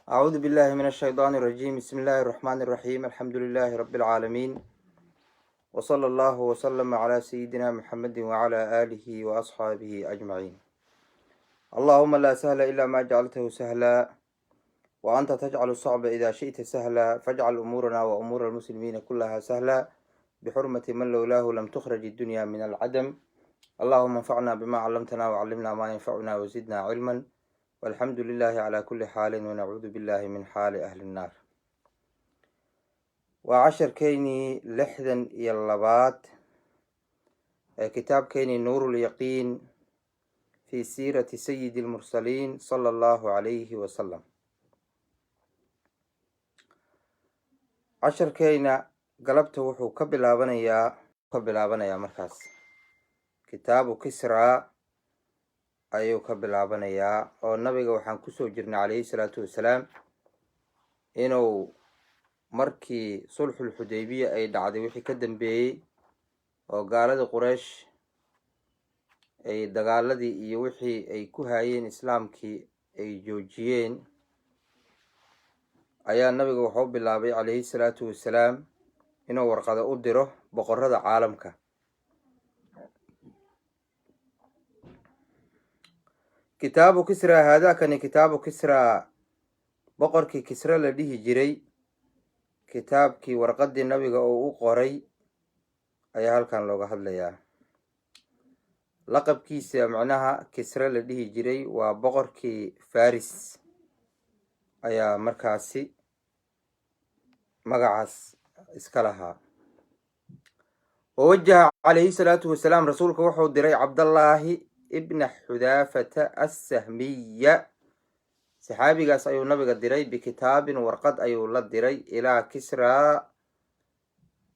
أعوذ بالله من الشيطان الرجيم. بسم الله الرحمن الرحيم. الحمد لله رب العالمين، وصلى الله وسلم على سيدنا محمد وعلى آله وأصحابه أجمعين. اللهم لا سهل إلا ما جعلته سهلا، وأنت تجعل الصعب إذا شئت سهلا، فاجعل أمورنا وأمور المسلمين كلها سهلا، بحرمة من لولاه لم تخرج الدنيا من العدم. اللهم انفعنا بما علمتنا، وعلمنا ما ينفعنا، وزدنا علما، والحمد لله على كل حال، ونعوذ بالله من حال أهل النار. Waa casharkeynii 62aad ee kitaabkeynii Nuur Ulyaqiin fi siirati sayidi lmursaliin sala allahu calayhi wasalam. Casharkeyna galabta wuxuu ka bilaabanayaa markaas kitaabu Kisraa ayuu ka bilaabanayaa, oo nabiga waxaan kusoo jirnay calayhi salaatu wasalaam inuu markii sulxulxudaybiya ay dhacday wixii ka dambeeyey, oo gaaladii Quraysh ay dagaaladii iyo wixii ay ku haayeen islaamkii ay joojiyeen, ayaa nabiga wuxuu bilaabay calayhi salaatu wasalaam inuu warqado u diro boqorada caalamka. Kitaabu Kisra. Haadaakani kitaabu Kisra, boqorkii Kisra la dhihi jiray, kitaabkii warqadii nabiga uu u qoray ayaa halkan looga hadlayaa. Laqabkiisa macnaha Kisra la dhihi jiray waa boqorkii Faris ayaa markaasi magacaas iska lahaa. Wawajaha calayhi salaatu wasalaam, rasuulka wuxuu diray Cabdallaahi ibna Xudaafata Assahmiya. Saxaabigaas ayuu nabiga diray. Bikitaabin, warqad ayuu la diray, ilaa Kisraa,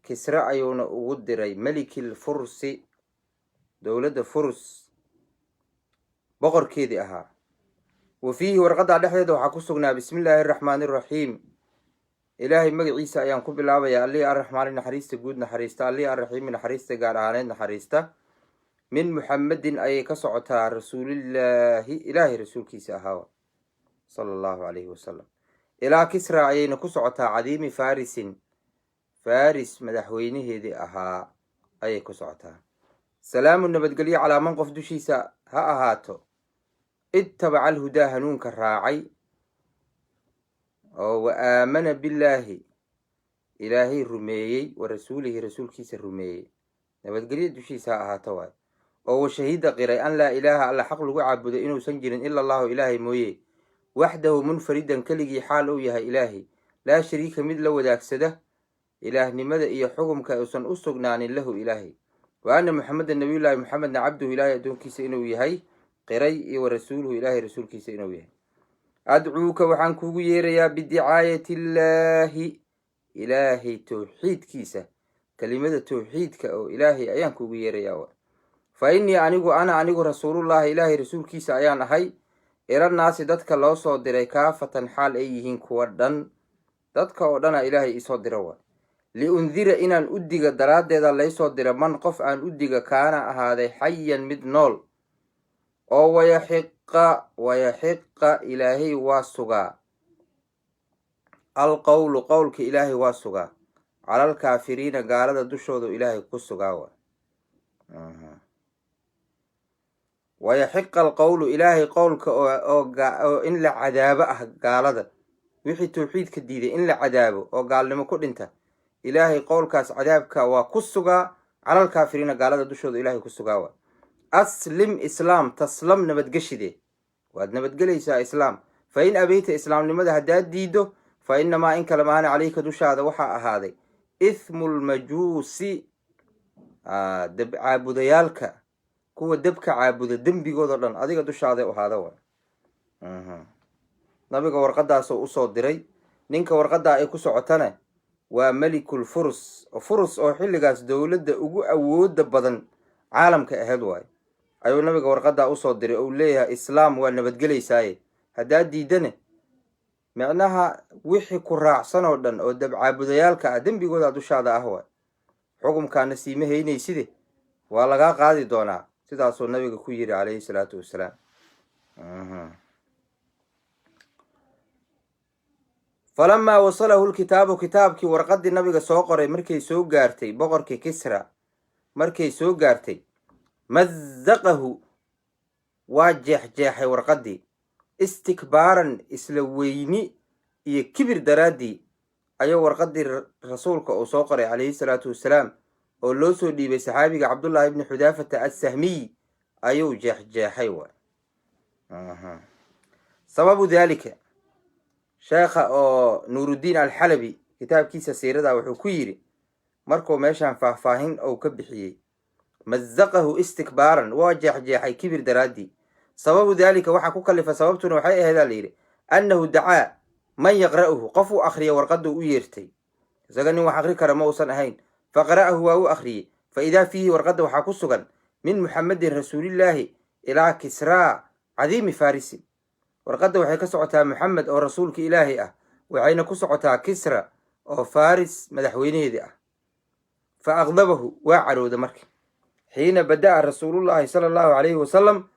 Kisra ayuuna ugu diray, melikil Fursi, dowladda Furs boqorkeedii ahaa. Wa fiihi, warqaddaa dhexdeeda waxaa ku sugnaa: bismi illaahi araxmaani araxiim, Ilaahay magaciisa ayaan ku bilaabayaa, allihii arraxmaani naxariista guud naxariista, allihii arraxiimi naxariista gaar ahaaneed naxariista. Min Muxamedin ayay ka socotaa, rasuulillaahi, ilaahay rasuulkiisa ahaa, sala allahu calayhi wasalam. Ilaa Kisra ayayna ku socotaa, cadiimi Farisin, Faris madaxweynaheedii ahaa ayay ku socotaa. Salaamu, nabadgelyo, calaa man, qof dushiisa ha ahaato, ittabaca alhudaa, hanuunka raacay, oo wa aamana billaahi, Ilaahay rumeeyey, wa rasuulihi, rasuulkiisa rumeeyey. Nabadgelyo dushiisa ha ahaato waay. Oo wa shahida, qiray, an laa ilaaha, alla xaq lagu caabudo inuusan jirin, ila allahu, Ilaahay mooye, waxdahu munfaridan, keligii xaal uu yahay Ilaahay, laa shariika, mid la wadaagsada ilaahnimada iyo xukumka uusan u sugnaanin, lahu, Ilaahay. Wa anna Muxamedan, nabiyullaahi Muxamedna, cabduhu, Ilaahay addoonkiisa inuu yahay qiray, iyo wa rasuuluhu, Ilaahay rasuulkiisa inuu yahay. Adcuuka, waxaan kugu yeerayaa, bidicaayati illaahi, Ilaahay towxiidkiisa, kelimada towxiidka oo Ilaahay ayaan kugu yeerayaa. Fa innii anigu, ana anigu, rasuulullaahi, Ilaahay rasuulkiisa ayaan ahay, ilannaasi, dadka loo soo diray, kaafatan, xaal ay yihiin kuwa dhan, dadka oo dhana Ilaahay iisoo dira waay. Liundira, inaan u diga daraaddeeda laysoo dira, man, qof aan u diga, kaana, ahaaday, xayan, mid nool, oo wayaxiqa, wayaxiqa, Ilaahay waa sugaa, alqowlu, qowlka Ilaahay waa sugaa, calalkaafiriina, gaalada dushooda Ilaahay ku sugaa waay. Wayaxiqa alqowlu, Ilaahay qowlka oo in la cadaabo ah gaalada, wixii tawxiidka diiday in la cadaabo oo gaalnimo ku dhinta, Ilaahay qowlkaas cadaabka waa ku sugaa, calalkaafiriina, gaalada dushooda Ilaahay ku sugaa waay. Aslim, islaam, taslam, nabadgeshide, waad nabadgelaysaa islaam. Fa in abeyta, islaamnimada haddaad diiddo, fa innamaa, in kale maahana, calayka, dushaada waxaa ahaaday, ithmu lmajuusi, dab caabudayaalka, kuwa dabka caabuda dembigoodo dhan adiga dushaaday ahaada waay. Nabiga warqadaasoo usoo diray. Ninka warqadaa ay ku socotana waa melikul Furs. Furs oo xilligaas dowladda ugu awooda badan caalamka ahayd waay, ayuu nabiga warqadaa usoo diray oo uu leeyahay: islaam, waa nabadgelaysaaye. Haddaad diidane, micnaha wixii ku raacsan oo dhan oo dabcaabudayaalka ah dembigooda dushaada ah waay. Xukumkaana siima haynayside, waa lagaa qaadi doonaa. Sidaasuu nabiga ku yiri calayhi salaatu wasalaam. Falamaa wasalahu lkitaabu, kitaabkii, warqaddii nabiga soo qoray markay soo gaartay boqorkii Kisra, markay soo gaartay, mazaqahu, waa jeexjeexay warqaddii, istikbaaran, isla weyni iyo kibir daraaddii ayuu warqaddii rasuulka uu soo qoray calayhi salaatu wasalaam oo loo soo dhiibay saxaabiga Cabdullaahi ibni Xudaafata Assahmiy ayuu jeexjeexay. Waay sababu dalika? Sheekha oo Nuuruddiin Alxalabi kitaabkiisa siirada wuxuu ku yidhi, markuu meeshaan faahfaahin ou ka bixiyey, mazaqahu istikbaaran, waa jeexjeexay kibir daraaddii. Sababu daalika, waxaa ku kalifa, sababtuna waxay aheedaa la yidhi, annahu dacaa man yaqra'uhu, qof uu akhriya warqaduu u yeertay. Isaga nin wax akri kara ma uusan ahayn. Faqara'ahu, waa u akhriyey. Fa idaa fiihi, warqadda waxaa ku sugan, min Muxamedin rasuulillaahi ilaa Kisraa cadiimi Farisi. Warqadda waxay ka socotaa Muxamed oo rasuulka Ilaahay ah, waxayna ku socotaa Kisra oo Faris madaxweynaheedii ah. Fa aqdabahu, waa carooda marka, xiina bada'a rasuulullaahi sala Allahu calayhi wasalam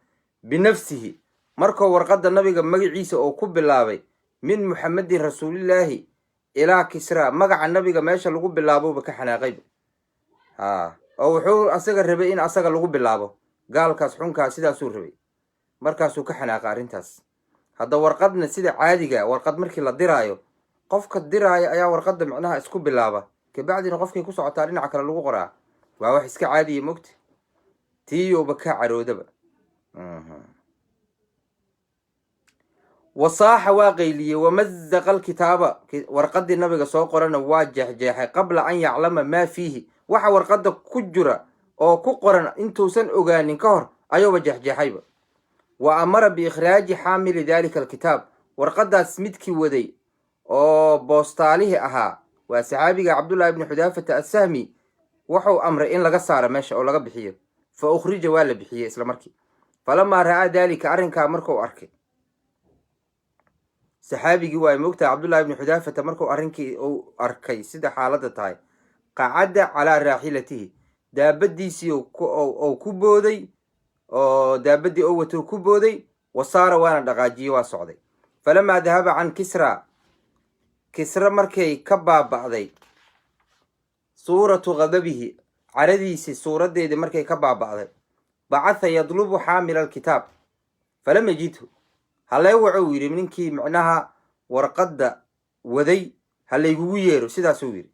binafsihi, markuu warqadda nabiga magaciisa oo ku bilaabay, min Muxamedin rasuulillaahi ilaa Kisraa. Magaca nabiga meesha lagu bilaaboba ka xanaaqayba ha, oo wuxuu asaga rabay in asaga lagu bilaabo. Gaalkaas xunkaa sidaasuu rabay, markaasuu ka xanaaqa arrintaas. Hadda warqadna sida caadiga, warqad markii la diraayo, qofka diraayo ayaa warqadda micnaha isku bilaaba, kabacdina qofkay ku socotaa dhinaca kale lagu qoraa. Waa wax iska caadiya, mogta. Tiiyouba ka caroodaba. Wasaaxa, waa qayliyey. Wamazaqa alkitaaba, warqaddii nabiga soo qorana waa jeexjeexay, qabla an yaclama maa fiihi, waxa warqadda ku jira oo ku qoran intuusan ogaanin ka hor ayuuba jeexjeexayba. Wa amara biikhraaji xaamili dalika alkitaab, warqaddaas midkii waday oo boostaalihii ahaa, waa saxaabiga Cabdullahi ibni Xudaafata Assahmi, wuxuu amray in laga saaro meesha oo laga bixiyo. Fa ukhrija, waa la bixiyey isla markii. Falamaa ra'aa daalika, arrinkaa markuu arkay saxaabigii, waa moogtahay, Cabdullahi ibni Xudaafata, markuu arrinkii uu arkay sida xaaladda tahay, qacada calaa raaxilatihi, daabadiisii ou ku booday, oo daabaddii oo wato ku booday. Wasaara, waana dhaqaajiyey, waa socday. Falamaa dahaba can Kisra, Kisra markay ka baaba'day, suuratu ghadabihi, caradiisii suuraddeedii markay ka baaba'day, bacatha yadlubu xaamila alkitaab falam yajidhu. Halee wuxuu yidhi ninkii micnaha warqadda waday ha laygugu yeero, sidaasuu yidhi.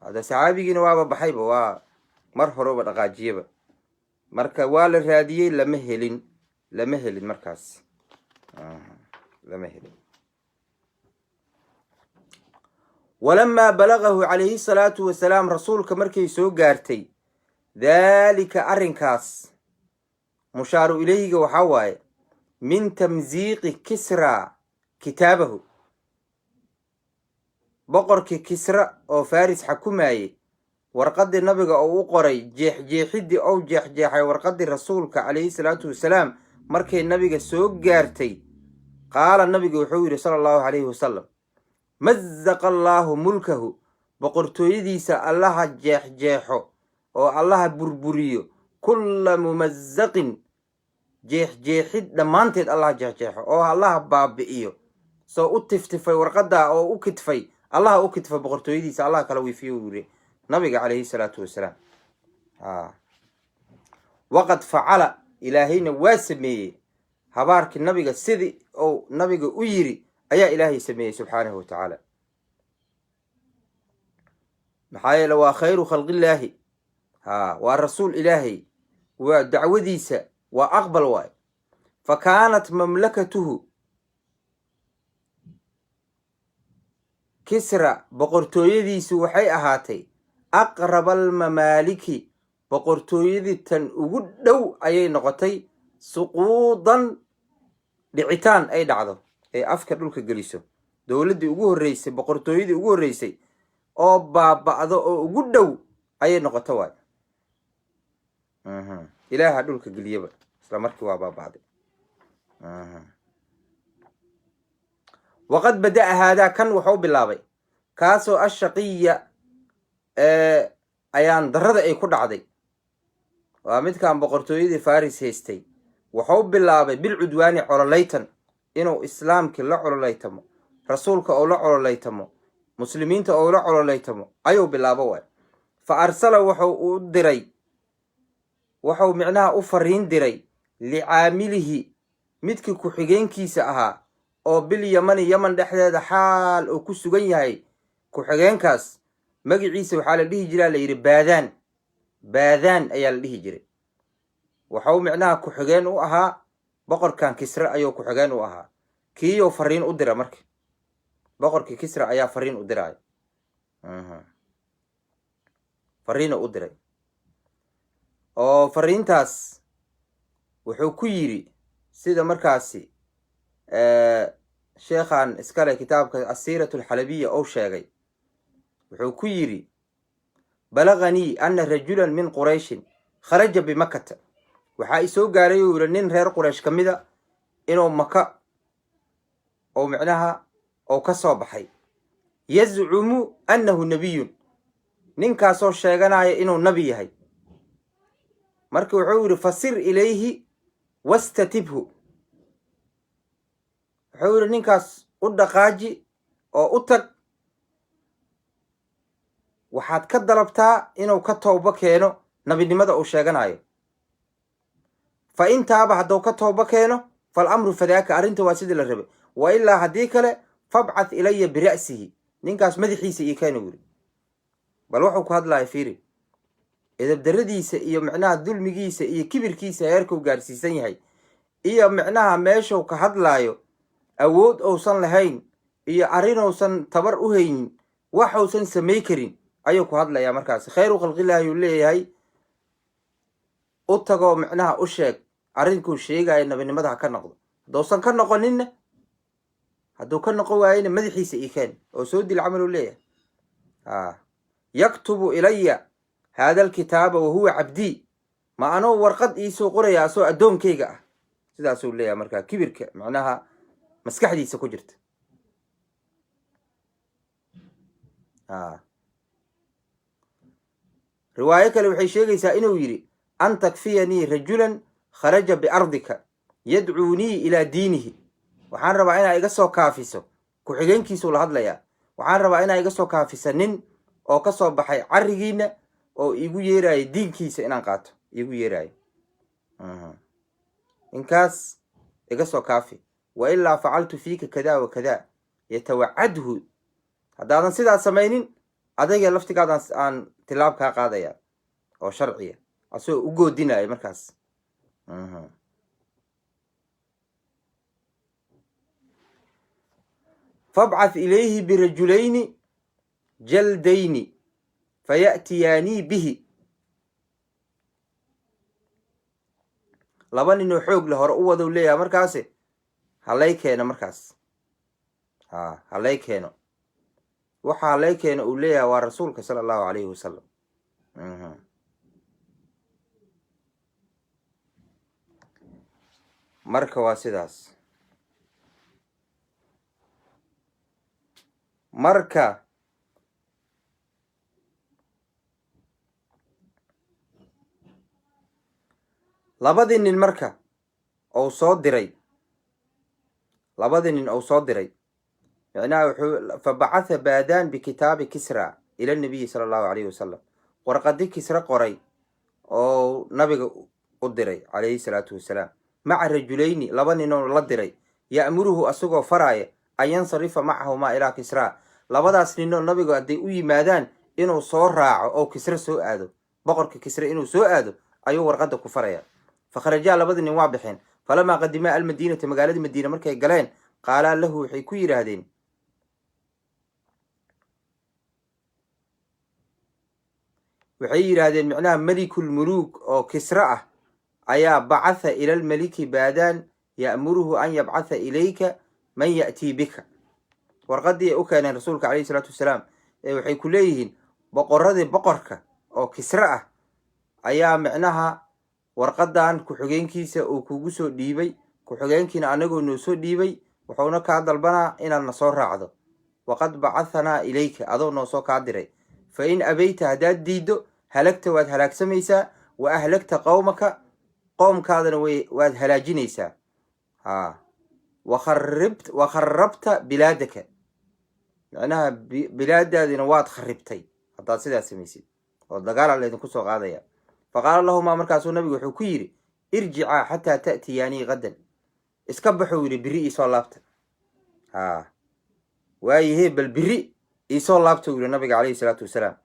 Hadda saxaabigiina waaba baxayba, waa mar horeba dhaqaajiyaba. Marka waa la raadiyey, lama helin, lama helin markaas, lama helin. Walamaa balagahu calayhi salaatu wasalaam, rasuulka markay soo gaartay, daalika, arrinkaas, mushaaru ilayhiga waxaa waaye, min tamsiiqi Kisra kitaabahu, boqorkii Kisra oo Faris xakumayey warqaddii nabiga oo u qoray jeexjeexiddii ou jeexjeexay warqaddii rasuulka calayhi salaatu wasalaam markay nabiga soo gaartay, qaala, nabiga wuxuu yidhi sala Allahu calayhi wasalam: mazaqa Allaahu mulkahu, boqortooyadiisa Allaha jeexjeexo oo Allaha burburiyo, kulla mumazaqin, jeexjeexid dhammaanteed Allaha jeexjeexo oo Allaha baabi'iyo. Soo u tiftifay warqaddaa oo u kidfay, Allaha u kidfay boqortooyadiisa, Allah kala wiifiyo, uu yiri nabiga calayhi salaatu wasalaam. Waqad facala, Ilaahayna waa sameeyey. Habaarkii nabiga sidii uu nabiga u yiri ayaa Ilaahay sameeyey subxaanahu wa tacaala. Maxaa yeele, waa khayru khalqillaahi, ha, waa rasuul Ilaahay, waa dacwadiisa waa aqbal waay. Fa kaanat mamlakatuhu, Kisra boqortooyadiisu waxay ahaatay, aqraba almamaaliki, boqortooyadii tan ugu dhow ayay noqotay, suquudan, dhicitaan ay dhacdo, ay afka dhulka geliso. Dowladdii ugu horreysay, boqortooyadii ugu horreysay oo baaba'do oo ugu dhow ayay noqoto waay. Ilaaha dhulka geliyaba, isla markii waa baaba'day. Waqad bada'a haadaa, kan wuxuu bilaabay, kaasoo ashaqiya ayaan darrada ay ku dhacday, waa midkan boqortooyadii Faris haystay, wuxuu bilaabay bilcudwaani, cololaytan, inuu islaamkii la cololaytamo. Rasuulka oo la cololaytamo, Muslimiinta oo la cololaytamo ayuu bilaabo waay. Fa arsala, wuxuu u diray, wuxuu micnaha u fariin diray licaamilihi, midkii ku-xigeenkiisa ahaa oo bil Yamani, Yaman dhexdeeda xaal uu ku sugan yahay. Ku-xigeenkaas magaciisa waxaa la dhihi jiraa, la yidhi, Baadaan. Baadaan ayaa la dhihi jiray. Waxau micnaha ku-xigeen u ahaa boqorkan Kisre ayuu ku-xigeen u ahaa. Kiiyou fariin u dira marka, boqorkii Kisra ayaa fariin u diraayo, fariina u diray oo fariintaas wuxuu ku yidhi, sida markaasi sheekhan iskale kitaabka Asiiratu Alxalabiya ou sheegay, wuxuu ku yidhi: "Balaganii ana rajulan min Qurayshin kharaja bimakata." Waxaa isoo gaaray, uu yidhi, nin reer Quraysh ka mida inuu Maka oo micnaha oo ka soo baxay, yazcumu annahu nabiyun, ninkaasoo sheeganaya inuu nabi yahay. Marka wuxuu yidhi: "Fasir ilayhi wastatibhu." Wuxuu yidhi: "Ninkaas u dhaqaaji oo u tag, waxaad ka dalabtaa inuu ka toobo keeno nabinimada uu sheeganayo. Fa in taaba, hadduu ka toobo keeno, fal amru fadaaka, arrinta waa sidii la rabay. Wa ilaa, haddii kale, fabcath ilaya bira'sihi, ninkaas madaxiisa ii keena." Yiri, bal wuxuu ku hadlaya fiiri, edabdaradiisa iyo micnaha dulmigiisa iyo kibirkiisa heerkuu gaarsiisan yahay, iyo micnaha meeshuu ka hadlaayo, awood uusan lahayn iyo arrinousan tabar u haynin, waxuusan samay karin ayuu ku hadlayaa. Markaasi khayru khalqillaahi uu leeyahay u tagoo micnaha u sheeg arrinkuu sheegaayo, nabinimada ha ka noqdo. Hadduusan ka noqoninna, hadduu ka noqon waayena, madaxiisa ii keen oo soo dil camal uu leeyahay. A yaktubu ilaya haada alkitaaba wahuwa cabdii, ma anuu warqad iisoo qoraya asoo addoonkayga ah? Sidaasuu leeyahay. Markaa kibirka macnaha maskaxdiisa ku jirta. Riwaayo kale waxay sheegaysaa inuu yidhi: "An takfiyanii rajulan kharaja biardika yadcuunii ilaa diinihi." Waxaan rabaa inaa iga soo kaafiso, ku-xigeenkiisuu la hadlayaa, waxaan rabaa inaa iga soo kaafisa nin oo ka soo baxay carrigiina oo iigu yeerayo diinkiisa inaan qaato iigu yeerayo, ninkaas iga soo kaafi. "Wa ilaa facaltu fiika kada wa kada." Yatawacadhu, haddaadan sidaas samaynin, adayga laftigaadan aan tilaab kaa qaadaya oo sharciya, asagoo u goodinaya markaas. "Fabcath ilayhi birajulayni jaldayni faya'tiyaanii bihi." Laba ninoo xoog le hore u wadow leeyahay markaasi, halay keeno markaas, ha halay keeno. Waxa halay keeno uu leeyahay waa Rasuulka sala Allahu alayhi wasalam. Marka waa sidaas. Marka labadii nin marka uu soo diray, labadii nin uu soo diray micnaha wuxuu, fabacatha Baadaan bikitaabi Kisra ila nabiyi sala Allahu alayhi wasalam, warqadi Kisra qoray oo nabiga u diray calayhi salaatu wasalaam, maca rajulayni, laba ninoo la diray, ya'muruhu, asagoo faraaya, an yansarifa macahumaa ilaa Kisra. Labadaas ninoo nabigu hadday u yimaadaan inuu soo raaco oo Kisre soo aado, boqorka Kisre inuu soo aado ayuu warqadda ku faraya. Fakharajaa, labadii nin waa baxeen. Falamaa qadimaa almadiinata, magaalada Madiina markay galeen, qaalaa lahu, waxay ku yidhaahdeen, waxay yidhaahdeen micnaha melikulmuluuk oo Kisre ah ayaa bacatha ila almeliki Baadaan ya'muruhu an yabcatha ilayka man ya'tii bika. Warqaddii ay u keeneen Rasuulka calayhi salaatu wasalaam ee waxay ku leeyihiin boqoradii, boqorka oo Kisre ah ayaa micnaha warqadan ku-xigeenkiisa uu kugu soo dhiibay, ku-xigeenkiina anagoo noo soo dhiibay, wuxuuna kaa dalbanaa inaad na soo raacdo. Waqad bacathanaa ilayka, adoo noo soo kaa diray. Fa in abayta, haddaad diiddo, halagta, waad halaagsamaysaa, wa ahlagta qowmaka, qoomkaadana way waad halaajinaysaa, ha wakharabta bilaadaka. Micnaha bilaadaadina waad kharibtay haddaad sidaas samaysid, oo dagaalaa laydinku soo qaadaya. Fa qaala lahumaa, markaasuu nabigu wuxuu ku yidhi: "Irjicaa xataa ta'tiyaanii gadan." Iska baxuu yidhi, biri iisoo laabta. Ha waayahee, bal biri iisoo laabta, uu yihi nabiga calayhi salaatu wasalaam.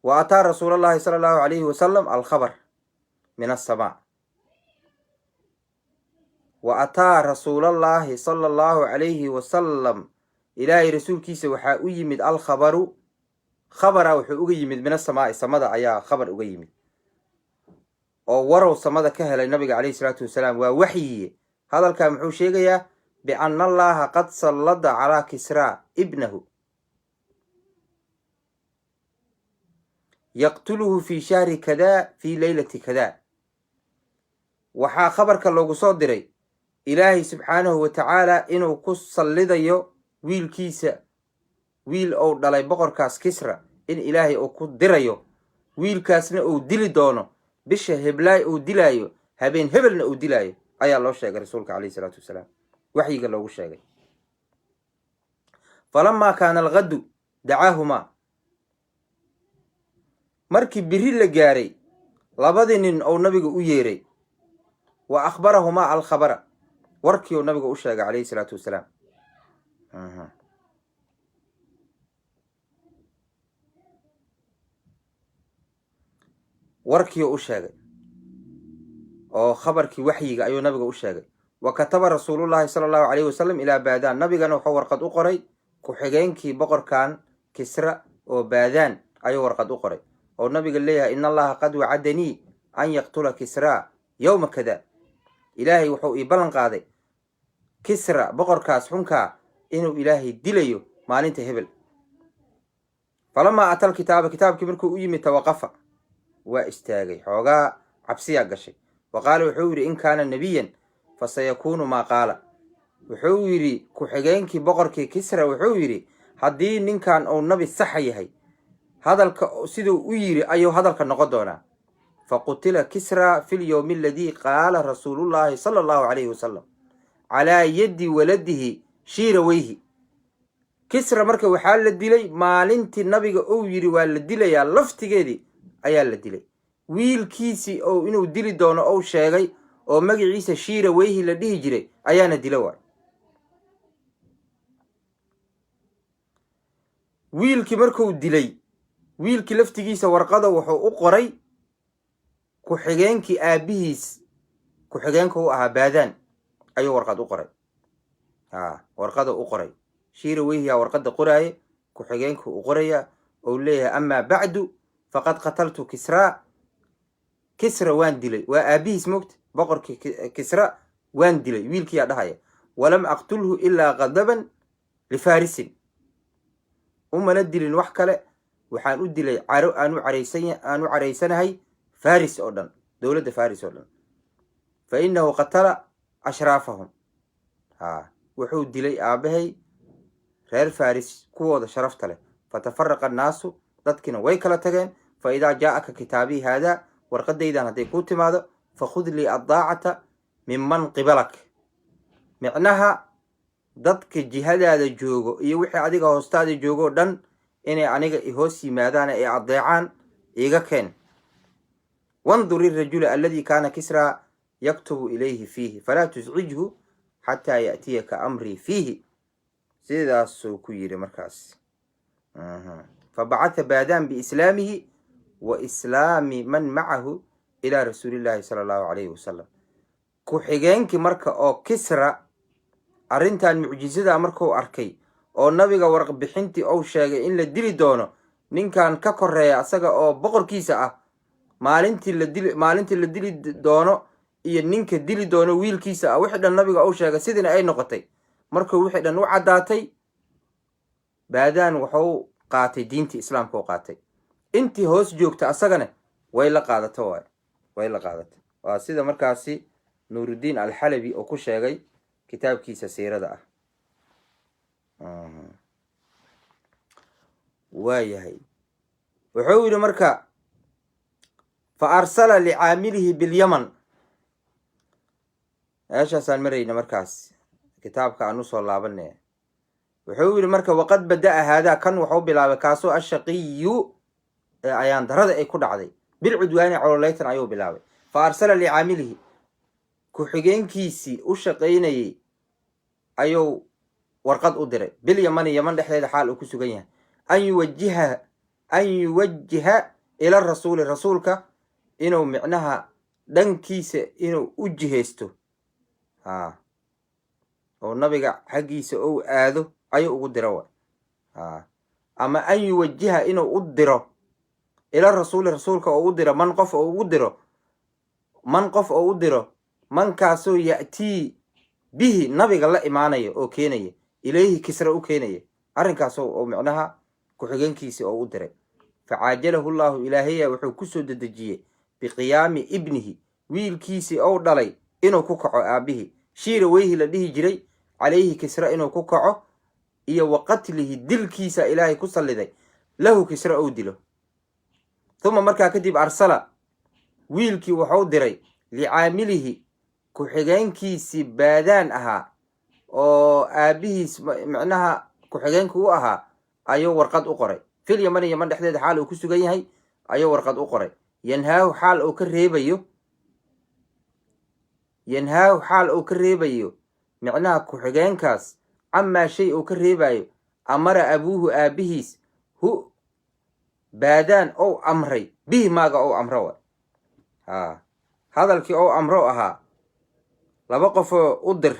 Wa ataa rasuulallahi sala allahu alayhi wasalam alkhabar min asamaa. Wa ataa rasuulallaahi sala allahu calayhi wasalam, Ilaahay rasuulkiisa waxaa u yimid alkhabaru, khabara wuxuu uga yimid min asamaai, samada ayaa khabar uga yimid, oo warow samada ka helay nabiga calayhi salaatu wasalaam. Waa waxyiye. Hadalkaa muxuu sheegayaa? Bianna Allaha qad sallada calaa Kisraa ibnahu yaqtuluhu fi shahri kada fi leylati kada. Waxaa khabarka loogu soo diray Ilaahay subxaanahu wa tacaala inuu ku sallidayo wiilkiisa, wiil ou dhalay boqorkaas Kisra, in Ilaahay uu ku dirayo, wiilkaasna uu dili doono bisha heblaay uu dilaayo, habeen hebelna uu dilaayo ayaa loo sheegay rasuulka calayhi salaatu wasalaam, waxyiga loogu sheegay. Falamaa kaana alghaddu dacaahumaa. Markii biri la gaaray, labadii nin ou nabiga u yeeray. Wa akhbarahumaa alkhabara, warkii uu nabiga u sheegay calayhi salaatu wasalaam. Warkii u sheegay oo khabarkii waxyiga ayuu nabiga u sheegay. Wa kataba rasuulullahi sala allahu alayhi wasalam ilaa Baadaan. Nabigana wuxuu warqad u qoray ku-xigeenkii boqorkan Kisra oo Baadaan ayuu warqad u qoray, oo nabiga leeyahay: "In Allaha qad wacadanii an yaqtula Kisraa yowma kada." Ilaahay wuxuu ii ballan qaaday Kisra, boqorkaas xunkaa, inuu Ilaahay dilayo maalinta hebel. Falamaa ata alkitaaba, kitaabkii markuu u yimid, tawaqafa, waa istaagay, xoogaa cabsiyaa gashay. Wa qaala, wuxuu yidhi: "In kaana nebiyan fasayakuunu maa qaala." Wuxuu yidhi ku-xigeenkii boqorkii Kisra, wuxuu yidhi: "Haddii ninkan uu nabi saxa yahay, hadalka siduu u yidhi ayuu hadalka noqon doonaa." Faqutila Kisra fi lyowmi aladii qaala rasuulullahi sala allahu calayhi wasalam calaa yaddi waladihi Shiiraweyhi. Kisra marka waxaa la dilay maalintii nabiga uu yidhi waa la dilayaa laftigeedii ayaa la dilay. Wiilkiisii oo inuu dili doono ou sheegay oo magaciisa Shiiraweyhi la dhihi jiray ayaana dila. Waay wiilkii markuu dilay, wiilkii laftigiisa warqada wuxuu u qoray ku-xigeenkii aabbihiis ku-xigeenka u ahaa, Baadaan ayuu warqad u qoray. A warqada u qoray Shiiraweyhiyaa warqadda qoraaye, ku-xigeenka u qoraya ou leeyahay: "Amaa bacdu, faqad qataltu Kisraa." Kisra waan dilay, waa aabbihiis mogta, boqorkii Kisra waan dilay, wiilkiyaa dhahaya. "Walam aqtulhu ilaa qadaban lifaarisin." Umana dilin wax kale, waxaan u dilay caro aan u caraysanahay Faris oo dhan, dowladda Faris oo dhan. "Fa innahu qatala ashraafahum." Ha, wuxuu dilay aabbahay reer Faris kuwooda sharafta leh. "Fatafaraqa annaasu," dadkiina way kala tageen. "Fa idaa jaa'aka kitaabii haadaa," warqadaydan hadday kuu timaado, "fakhud lii addaacata minman qibalak." Micnaha dadka jihadaada joogo iyo wixii adiga hoostaada joogo o dhan inay aniga ihoos yimaadaan ee adeecaan iiga keen. "Wandur irajula aladi kaana Kisraa yaktubu ilayhi fiihi, falaa tuscijhu xataa ya'tiyaka amrii fiihi. Sidaasuu ku yidhi markaas. Fabacatha Baadaan biislaamihi wa islaami man macahu ilaa rasuulillahi sala allahu calayhi wasalam. Ku-xigeenkii marka oo Kisra arrintan mucjisada markuu arkay oo nabiga warqbixintii ou sheegay in la dili doono ninkan ka koreeya asaga oo boqorkiisa ah, maalintii la dili doono iyo ninka dili doono wiilkiisa ah, wixii dhan nabiga uu sheegay sidiina ay noqotay, markuu wixii dhan u caddaatay, Baadaan wuxuu qaatay diintii Islaamka u qaatay. Intii hoos joogta asagana way la qaadato, waay way la qaadatay. Waa sida markaasi Nuuruddiin Alxalabi oo ku sheegay kitaabkiisa siirada ah. Waa yahay, wuxuu yidhi marka: fa arsala licaamilihi bilyaman. Meeshaasaan marayna markaas, kitaabka aan usoo laabanaya. Wuxuu yidhi marka: waqad bada'a haadaa, kan wuxuu bilaabay, kaasoo ashaqiyu ee ayaan darada ay ku dhacday, bilcudwaani, cololeytan ayuu bilaabay. Fa arsala licaamilihi, ku-xigeenkiisii u shaqaynayey ayuu warqad u diray, bilyamani, Yaman dhexdeeda xaal uu ku sugan yahay, an yuwajiha ila rasuuli, rasuulka inuu micnaha dhankiisa inuu u jihaysto, ha, oo nabiga xaggiisa ou aado ayuu ugu diro wa, ha, ama an yuwajiha, inuu u diro, ila rasuuli, rasuulka oo u diro, man qof oo ugu diro, man qof oo u diro, mankaasoo ya'tii bihi, nabiga la imaanaya oo keenaya, ilayhi, Kisra u keenaya. Arrinkaas oo micnaha ku-xigeenkiisi oo u diray. Facaajalahu llahu, ilaahaya wuxuu kusoo dedejiyey, biqiyaami ibnihi, wiilkiisii ou dhalay inuu ku kaco aabihii Shiira Weyhi la dhihi jiray, calayhi, Kisra inuu ku kaco, iyo wa qatlihi, dilkiisa Ilaahay ku salliday, lahu, Kisra ou dilo. Uma, markaa kadib, arsala, wiilkii wuxuu diray, licaamilihi, ku-xigeenkiisii baadaan ahaa oo aabihiis micnaha ku-xigeenka u ahaa ayuu warqad u qoray. Fil Yamani, Yaman dhexdeeda xaal uu ku sugan yahay ayuu warqad u qoray. Yanhaahu, xaal uu ka reebayo, yanhaahu, xaal uu ka reebayo micnaha ku-xigeenkaas, camaa shay uu ka reebayo, amara abuuhu, aabihiis, hu, baadaan ou amray, bihi, maaga ou amro wa. Ha, hadalkii ou amro ahaa laba qofoo u dir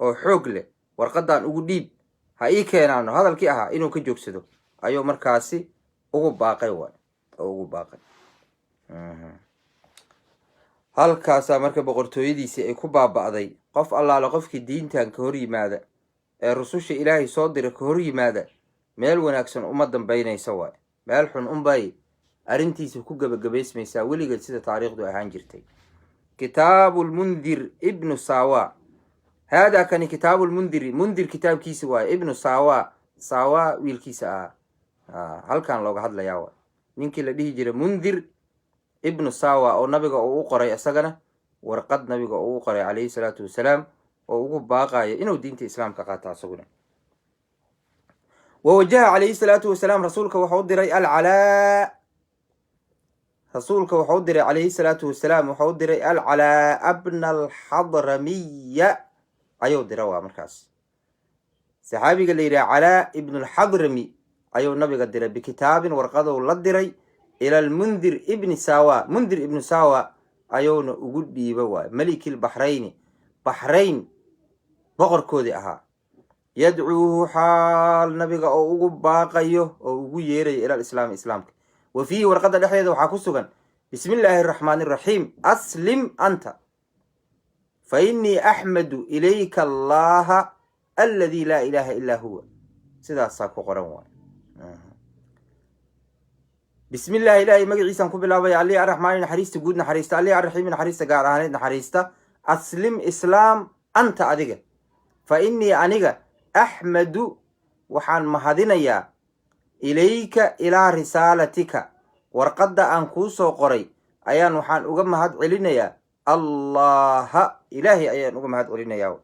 oo xoog leh, warqadan ugu dhiib, ha ii keenaano, hadalkii ahaa inuu ka joogsado ayuu markaasi ugu baaqay waay, oo ugu baaqay. Halkaasaa marka boqortooyadiisii ay ku baaba'day. Qof allaale qofkii diintan ka hor yimaada ee rususha Ilaahay soo dira ka hor yimaada, meel wanaagsan uma dambaynaysa waay, meel xun unbay arrintiisa ku gebagabaysmaysaa weligeed, sida taariikhdu ahaan jirtay. Kitaabu Lmundir Ibnu Sawa. Haadaa kani Kitaabu Lmundiri, Mundir kitaabkiisa waaye, Ibnu Sawa, Sawa wiilkiisa ahaa. Halkan looga hadlayaa waay ninkii la dhihi jiray Mundir Ibnu Sawa, oo nabiga uu u qoray isagana warqad, nabiga uu u qoray calayhi salaatu wasalaam, oo ugu baaqayo inuu diinta Islaamka qaato asaguna. Wawajaha calayhi salaatu wasalaam, rasuulka wuxuu u diray alcalaa, rasuulka wuxuu u diray calayhi salaatu wasalaam, wuxuu u diray Alcalaa bna Alxadramiya ayuu dira. Waa markaas saxaabiga la yidhaha Calaa Ibnu Alxadrami ayuu nabiga diray, bikitaabin, warqadou la diray, ila Lmundir Ibni Sawa, Mundir Ibnu Sawa ayuuna ugu dhiiba waay, maliki Lbaxrayni, Baxrayn boqorkoodii ahaa. Yadcuuhu, xaal nabiga oo ugu baaqayo oo ugu yeerayo, ila lislaami, Islaamka. Wa fiihi, warqadda dhexdeeda waxaa ku sugan: bismi illaahi araxmaani araxiim, aslim anta, fa innii axmadu ilayka Allaha aladi laa ilaaha illaa huwa. Sidaasaa ku qoran waay. Bismi illaahi, Ilaahay magaciisaan ku bilaabaya, Alihi Arraxmaani, naxariista guud naxariista, Alihi Arraxiimi, naxariista gaar ahaaneed naxariista. Aslim, islaam, anta, adiga, fa innii, aniga, axmadu, waxaan mahadinayaa, ilayka, ilaa risaalatika, warqadda aan kuu soo qoray ayaan waxaan uga mahad celinayaa Allaha, Ilaahay ayaan uga mahad celinayaa,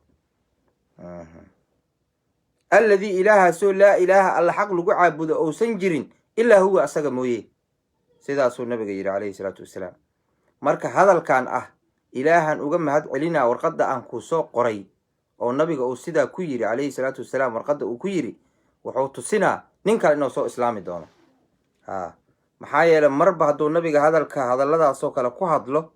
alladii, Ilaahaasoo, laa ilaaha, alla xaq lagu caabudo ousan jirin, ilaa huwa, asaga mooye. Sidaasuu nabiga yidhi calayhi salaatu wasalaam. Marka hadalkan ah "Ilaahan uga mahad celinaa warqadda aan kuu soo qoray", oo nabiga uu sidaa ku yidhi calayhi salaatu wasalaam, warqadda uu ku yidhi, wuxuu tusinaa nin kale inuu soo islaami doono. Ha, maxaa yeelay marba hadduu nabiga hadalka hadalladaasoo kale ku hadlo,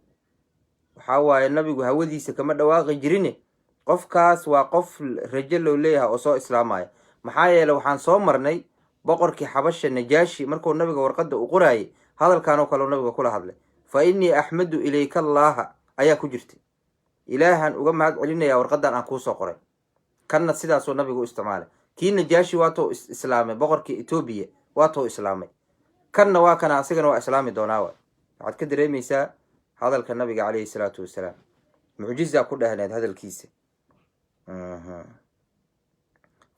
waxaa waaye nabigu hawadiisa kama dhawaaqi jirine, qofkaas waa qof rajo loo leeyahay oo soo islaamaya. Maxaa yeeley waxaan soo marnay boqorkii Xabasha Najaashi, markuu nabiga warqadda u qoraayay, hadalkan oo kale nabiga kula hadlay. "Fa innii axmadu ilayka Allaaha" ayaa ku jirtay, Ilaahan uga mahad celinaya warqadan aan kuusoo qoray. Kanna sidaasuu nabigu u isticmaalay. Kii Najaashi waatou islaamay, boqorkii Etoobiya waatou islaamay, kanna waa kana, asigana waa islaami doonaa. Waay, waxaad ka dareemaysaa hadalka nabiga calayhi salaatu wasalaam mucjiza ku dhehneed hadalkiisa.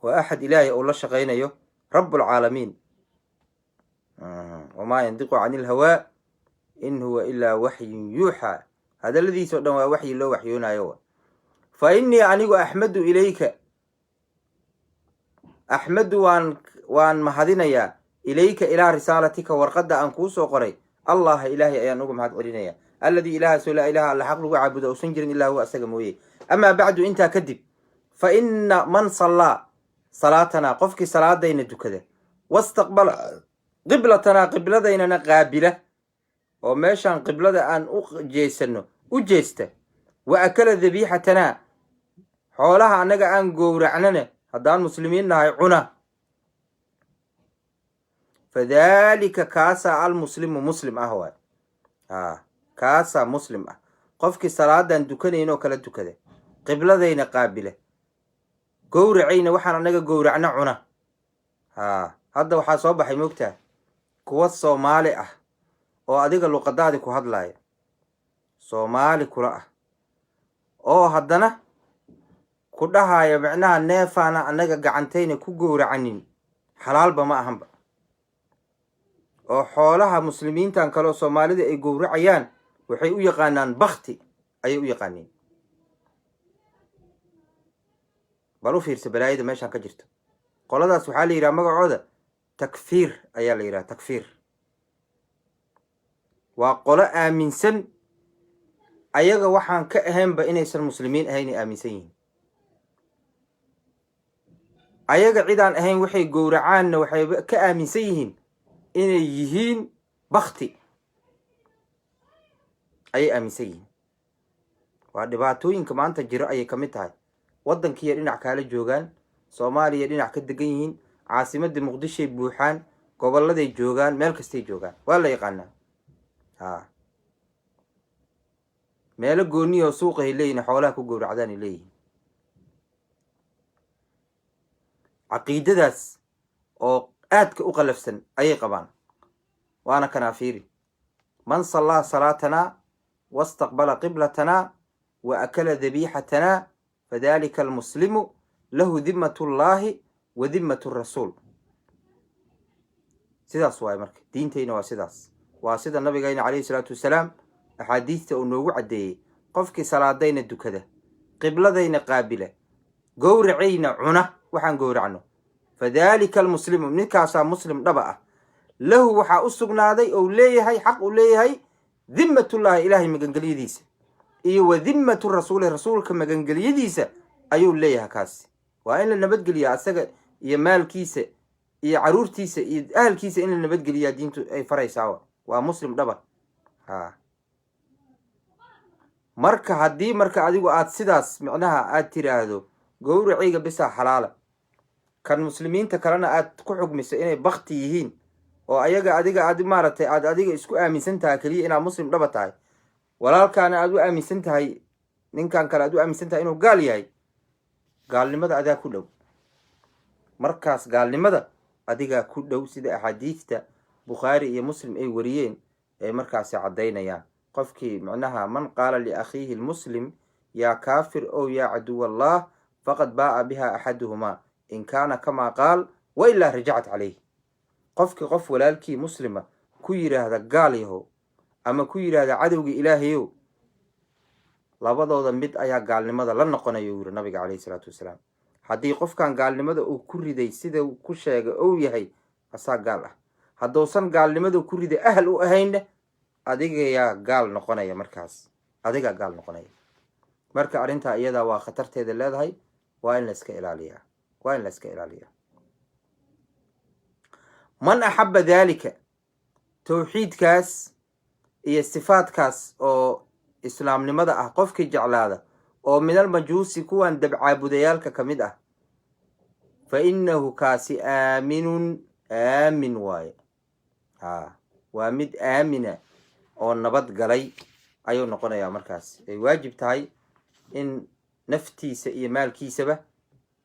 Waa axad Ilaahay uu la shaqaynayo, Rabbulcaalamiin. Wamaa yandiqu cani ilhawaa in huwa ilaa waxyun yuuxaa. Hadaladiisa o dhan waa waxyi loo waxyoonayo. Fa innii, anigu, axmadu ilayka. Axmedu waan mahadinayaa, ilayka ilaa risaalatika, warqadda aan kuu soo qoray. Allaha, Ilaahay ayaan uga mahad celinaya, alladii, Ilaahaasoo, laa ilaha, alla xaq lagu caabudo uusan jirin ilaa huwa, asaga mooye. Amaa bacdu, intaa kadib, fa ina man sallaa salaatanaa, qofkii salaadayna dukada, wastaqbala qiblatanaa, qibladaynana qaabila, oo meeshaan qiblada aan u jeesano u jeesta, wa akala dabiixatanaa, xoolaha annaga aan gowracnana, haddaan muslimiin nahay, cuna, fadaalika, kaasaa almuslimu, muslim ah waay. A kaasaa muslim ah, qofkii salaadan dukanayn oo kala dukada, qibladayna qaabila, gowracayna waxaan annaga gowracna cuna. Ha hadda waxaa soo baxay, moogtaa, kuwa Soomaali ah oo adiga luqadaadi ku hadlaaya, Soomaali kula ah, oo haddana ku dhahaya macnaha neefaana annaga gacantayna ku gowracanin xalaalba ma ahanba, oo xoolaha muslimiintan kale oo Soomaalida ay gowracayaan waxay u yaqaanaan bakti ayay u yaqaaniin. Bal u fiirsa balaayada meeshaan ka jirto. Qoladaas waxaa la yidhaha magacooda takfiir ayaa la yidhaha. Takfiir waa qolo aaminsan ayaga waxaan ka ahaynba inaysan muslimiin ahayn ay aaminsan yihiin. Ayaga cidaan ahayn waxay gowracaanna waxay ka aaminsan yihiin inay yihiin bakti ayay aaminsan yihiin. Waa dhibaatooyinka maanta jiro ayay ka mid tahay. Waddankiiya dhinac kaala joogaan, Soomaaliya dhinac ka degan yihiin, caasimadii Muqdishoay buuxaan, gobolladay joogaan, meel kastay joogaan, waa la yaqaanaa. Ha meelo gooniya oo suuqahay leeyihin, xoolaha ku gowracdaan ay leeyihiin. Caqiidadaas oo aadka u qalafsan ayay qabaan. Waana kanaa, fiiri: man sallaa salaatanaa wastaqbala qiblatanaa wa akala dabiixatanaa fadalika almuslimu, lahu dimmatu llahi wa dimmatu rasuul. Sidaas waaye. Marka diintayna waa sidaas, waa sida nabigayna calayhi salaatu wasalaam axaadiista uu noogu caddeeyey: qofkii salaadayna dukada, qibladayna qaabila, gowracayna cuna waxaan gowracno, fadalika almuslimu, ninkaasaa muslim dhaba ah. Lahu, waxaa u sugnaaday ou leeyahay, xaq uu leeyahay, dimmatullaahi, Ilaahay magangelyadiisa, iyo wa dimmatu rasuuli, rasuulka magangelyadiisa ayuu leeyahay. Kaasi waa in la nabadgeliyaa, asaga iyo maalkiisa iyo caruurtiisa iyo ahalkiisa in la nabadgeliyaa diintu ay faraysaa. Waa muslim dhaba. Ha marka haddii marka adigu aad sidaas micnaha aad tiraahdo gowracayga bisaa xalaala, kan muslimiinta kalena aad ku xugmiso inay bakti yihiin, oo ayaga adiga aad maaragtay aad adiga isku aaminsan tahay keliya inaad muslim dhaba tahay, walaalkaana aad u aaminsan tahay, ninkan kale aad u aaminsan tahay inuu gaal yahay, gaalnimada adaa ku dhow. Markaas gaalnimada adigaa ku dhow, sida axaadiista Bukhaari iyo Muslim ay wariyeen ay markaasi caddaynayaan. Qofkii micnaha man qaala liakhiihi lmuslim yaa kaafir ow yaa caduw allah faqad baa'a biha axaduhumaa in kaana kamaa qaal wa ilaa rajacat calayh. Qofkii qof walaalkii muslima ku yidhaahda gaal yahow ama ku yidhaahda cadowgii Ilaahayow, labadooda mid ayaa gaalnimada la noqonaya, uu yiri nabiga calayhi salaatu wasalaam. Haddii qofkan gaalnimada uu ku riday sida ku sheegay ou yahay, asaa gaal ah. Hadduusan gaalnimada ku riday ahal u ahaynna, adigayaa gaal noqonaya. Markaas adigaa gaal noqonaya. Marka arrintaa iyadaa waa khatarteeda leedahay, waa in la iska ilaaliyaa, waa in la iska ilaaliyaa. Man axabba daalika, towxiidkaas iyo sifaadkaas oo islaamnimada ah qofkii jeclaada, oo min almajuusi, kuwan dabcaabudayaalka ka mid ah, fa innahu, kaasi, aaminun, aamin waaye. Ha waa mid aamina oo nabad galay ayuu noqonayaa. Markaas ay waajib tahay in naftiisa iyo maalkiisaba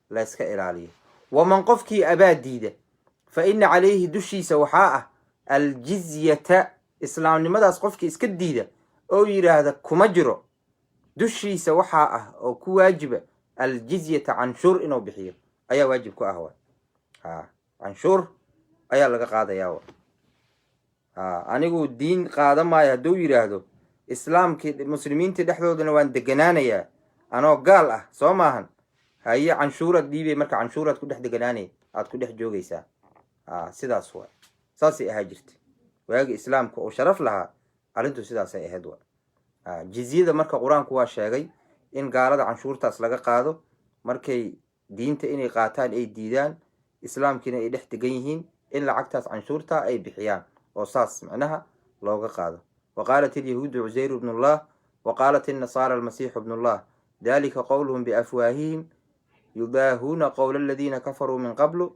la iska ilaaliyo. Waman, qofkii, abaa, diida, fa ina calayhi, dushiisa waxaa ah, aljizyata. Islaamnimadaas qofkii iska diida oo yidhaahda kuma jiro, dushiisa waxaa ah oo ku waajiba aljizyata, canshuur inuu bixiyo ayaa waajib ku ah. Wa ha canshuur ayaa laga qaadayaa. Wa ha anigu diin qaada maayo hadduu yidhaahdo, islaamkii muslimiintii dhexdoodana waan deganaanayaa anoo gaal ah, soo maahan? Haye, canshuuraad dhiibay, marka canshuuraad ku dhex deganaanay, aad ku dhex joogaysaa. Sidaas waay, saasay ahaa jirta waagi Islaamka oo sharaf lahaa. Arrintu sidaasay ahayd waay. Jizyada marka Qur-aanku waa sheegay in gaalada canshuurtaas laga qaado markay diinta inay qaataan ay diidaan, Islaamkiina ay dhex degan yihiin, in lacagtaas canshuurta ay bixiyaan oo saas micnaha looga qaado. Wa qaalat ilyahuudu Cusayru bnullah, wa qaalat innasaara Almasiixu bnullah, dalika qowluhum biafwaahihim, yudaahuuna qowla aladiina kafaruu min qablu,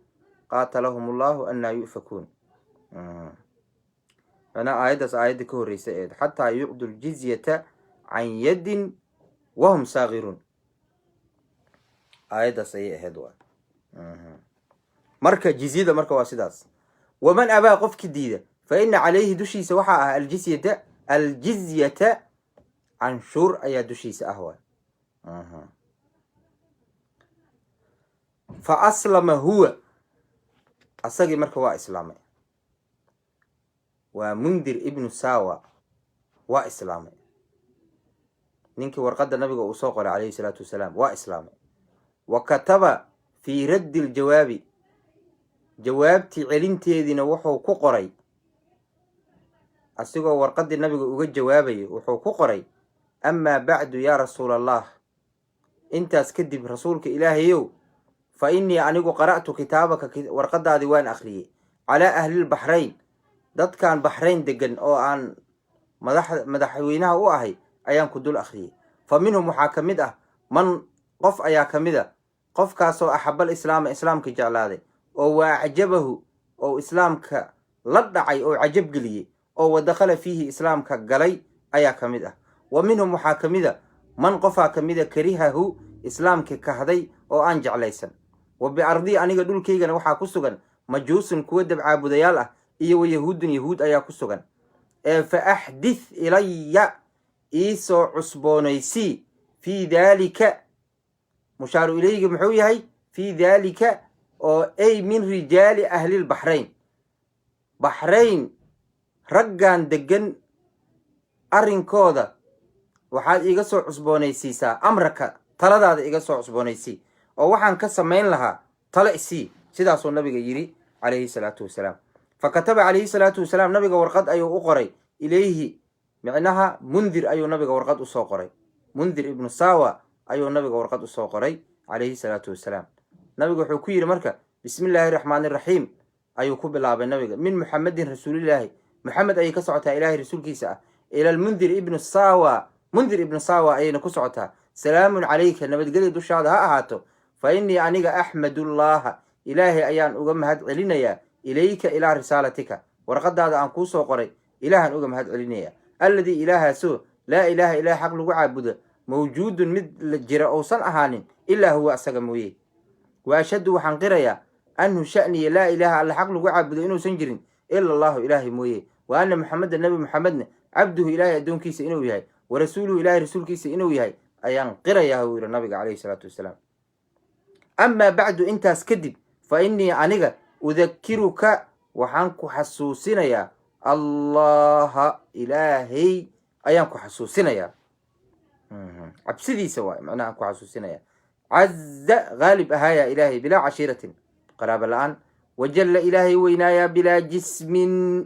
qaatalahum Allahu annaa yu'fakuun. Macnaha aayaddaas aayadda ka horreysa eed, xataa yucdu ljizyata can yadin wahum saagiruun, aayaddaas ayay ahayd waa. Marka jizyada marka waa sidaas. Waman abaa, qofki diida, fa ina calayhi, dushiisa waxaa ah, aljizyata, canshuur ayaa dushiisa ah waay. Fa aslama huwa, asagii marka waa islaamay, waa Mundir Ibnu Sawa, waa islaamay ninkii warqadda Nabiga uu soo qoray calayhi salaatu wasalaam, waa islaamay. Wa kataba fii raddi ljawaabi, jawaabtii celinteediina wuxuu ku qoray, asigoo warqaddii Nabiga uga jawaabayo, wuxuu ku qoray: "Amaa bacdu, yaa Rasuul Allah," intaas kadib, Rasuulka Ilaahayow, "fa innii anigu qara'tu kitaabaka," warqadaadii waan akhriyey, "calaa ahlilbaxrayn," dadkan Baxrayn degan oo aan madaxweynaha u ahay ayaan ku dul akhriyey. "Fa minhum," waxaa ka mid ah, "man," qof ayaa ka mid a, qofkaasoo "axabal islaama," Islaamka jeclaaday, oo "wa acjabahu," oo Islaamka la dhacay oo cajab geliyey, oo "wa dakhala fiihi," Islaamka galay ayaa ka mid ah. "Wa minhum," waxaa ka mid a, "man," qofaa ka mida, "karihahu," Islaamka kahday oo aan jeclaysan. "Wa biardii," aniga dhulkaygana waxaa ku sugan, "majuusun," kuwa dabcaabudayaal ah, iyo "wa yahuudun," Yahuud ayaa ku sugan. Ee "fa axdith ilaya," iisoo cusboonaysii, "fii daalika," mushaaru ilaygi muxuu yahay? "Fii daalika," oo ay "min rijaali ahlilbaxrayn," Baxrayn raggan degan arrinkooda waxaad iiga soo cusboonaysiisaa, "amraka," taladaada iga soo cusboonaysii, oo waxaan ka samayn lahaa talo isii. Sidaasuu Nabiga yidhi calayhi salaatu wasalaam. Fa kataba calayhi salaatu wasalaam, Nabiga warqad ayuu u qoray, "ilayhi," micnaha Mundir ayuu Nabiga warqad usoo qoray, Mundir Ibnu Sawa ayuu Nabiga warqad usoo qoray calayhi salaatu wasalaam. Nabiga wuxuu ku yidhi marka, "Bismi illaahi raxmaani raxiim" ayuu ku bilaabay Nabiga. "Min Muxamedin rasuulillaahi," Muxamed ayay ka socotaa, Ilaahay rasuulkiisa ah, "ila Lmundir Ibnu Sawa," Mundir Ibnu Sawa ayayna ku socotaa. "Salaamun calayka," nabadgelya dushaada ha ahaato. "Fa innii aniga axmadullaaha," Ilaahay ayaan uga mahad celinayaa, "ilayka ilaa risaalatika," warqadaada aan kuu soo qoray Ilaahaan uga mahad celinaya, "alladii," Ilaahaasoo, "laa ilaaha," Ilaah xaq lagu caabudo, "mawjuudun," mid la jira uusan ahaanin, "ilaa huwa," asaga mooye. "Wa ashhadu," waxaan qirayaa, "anhu sha'niya laa ilaaha," Alla xaq lagu caabudo inuusan jirin, "ila Allahu," Ilaahay mooye, "wa anna Muxameda," Nabi Muxamedna, "cabduhu," Ilaahay addoonkiisa inuu yahay, "wa rasuuluhu," Ilahay rasuulkiisa inuu yahay ayaan qirayaa, uu yihi Nabiga calayhi salaatu wasalaam. "Amaa bacdu," intaas kadib, "fa innii aniga udakiruka," waxaan ku xasuusinayaa, "Allaha," Ilaahay ayaan ku xasuusinayaa, cabsidiisa waay macnaha aan ku xasuusinaya, "caza," haalib ahaaya Ilaahay, "bilaa cashiiratin," qaraabo la-aan, "wajalla," Ilaahay weynaayaa, "bilaa jismin."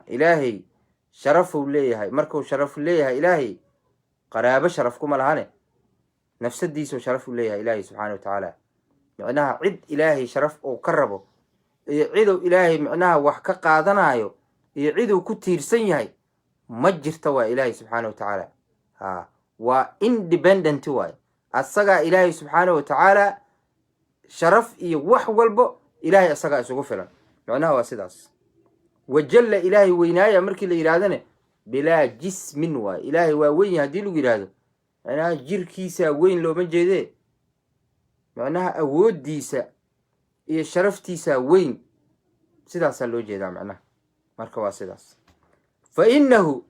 Ilaahay sharafuu leeyahay. Markuu sharaf leeyahay Ilaahay, qaraabo sharaf kuma lahane, nafsadiisuu sharaf u leeyahay Ilaahay subxaana wa tacaala. Micnaha cid Ilaahay sharaf uu ka rabo iyo ciduu Ilaahay micnaha wax ka qaadanayo iyo ciduu ku tiirsan yahay ma jirta. Waa Ilaahay subxaana wa tacaala, ha waa independent waay asagaa Ilaahay subxaana wa tacaala. Sharaf iyo wax walbo Ilaahay asagaa isugu filan, micnaha waa sidaas. "Wajalla," Ilaahay weynaaya markii la yidhahdane, "bilaa jismin" waay. Ilaahay waa weyn yahay haddii lagu yidhaahdo, micnaha jirkiisaa weyn looma jeedee, micnaha awooddiisa iyo sharaftiisaa weyn, sidaasaa loo jeedaa macnaha. Marka waa sidaas. "Fa innahu,"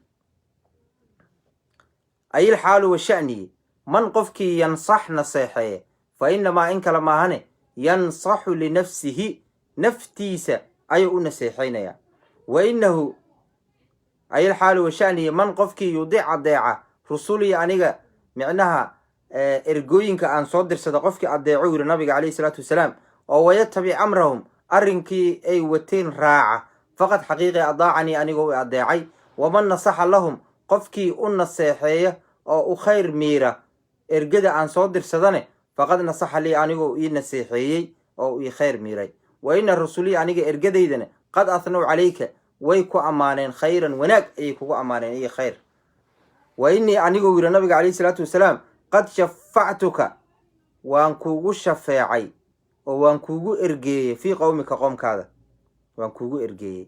ayilxaalu wa sha'niyi, "man," qofkii, "yansax," naseexeeye, "fa innamaa," in kale maahane, "yansaxu linafsihi," naftiisa ayuu u naseexaynayaa. "Wa innahu," ayilxaalu wa sha'niyi, "man," qofkii, "yudic," adeeca, "rusulii," aniga micnaha Ergooyinka aan soo dirsada qofkii adeeco, yiri nabiga calayhi salaatu wasalaam, oo wayatabic amrahum, arrinkii ay wateen raaca, faqad xaqiiqi adaacanii, anigoo i adeecay. Waman nasaxa lahum, qofkii u naseexeeya oo u khayr miira ergada aan soo dirsadane, faqad nasaxa lii, anigoo ii naseexeeyey oo ii khayr miiray. Wa ina rusulii, aniga ergadaydana, qad ahnow calayka, way ku ammaaneen, khayran, wanaag ayay kugu ammaaneen iyo khayr. Wa innii, aniguu yidhi nabiga calayhi salaatu wasalaam, qad shafactuka, waan kuugu shafeecay oo waan kuugu ergeeyey, fii qowmika, qoomkaada waan kuugu ergeeyey.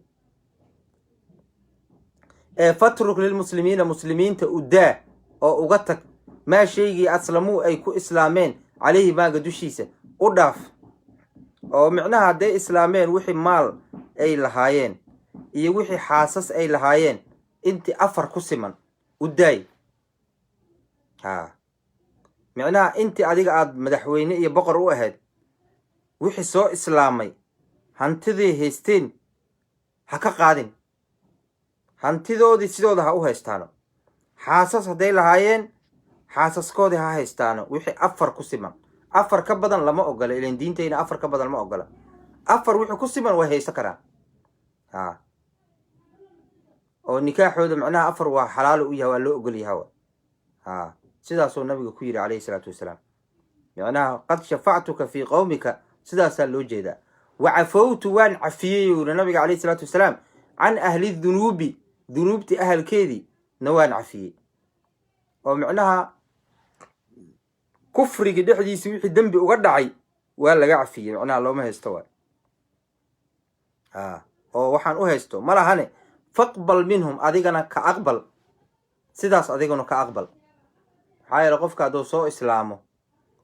Ee fatruk lilmuslimiina, muslimiinta udaa oo uga tag, maa shaygii aslamuu, ay ku islaameen, calayhi, maaga dushiisa u dhaaf. Oo micnaha hadday islaameen, wixii maal ay lahaayeen iyo wixii xaasas ay lahaayeen, intii afar ku siman u daay. Ha, micnaha intii adiga aada madaxweyne iyo boqor u ahayd, wixii soo islaamay hantiday haysteen ha ka qaadin, hantidoodii sidooda ha u haystaano. Xaasas hadday lahaayeen, xaasaskoodii ha haystaano, wixii afar ku siman. Afar ka badan lama ogola, ilan diintayna afar ka badan lama ogola. Afar wixii ku siman way haysan karaan. Ha, oo nikaaxooda macnaha afar waa xalaalo u yahay, waa loo ogol yaha. Ha, sidaasuu nabiga ku yidhi calayhi salaatu wasalaam. Micnaha qad shafactuka fii qowmika, sidaasaa loo jeedaa. Wacafowtu, waan cafiyey, uu yiri nabiga calayhi salaatu wasalaam, can ahli dunuubi, dunuubtii ahalkeedii na waan cafiyey. Oo micnaha kufrigii dhexdiisi wixii dembi uga dhacay waa laga cafiyey, macnaha looma haysto waay. A, oo waxaan u haysto ma lahane. Faqbal minhum, adigana ka aqbal sidaas, adiguna ka aqbal. Maxaa yeele, qofka hadduu soo islaamo,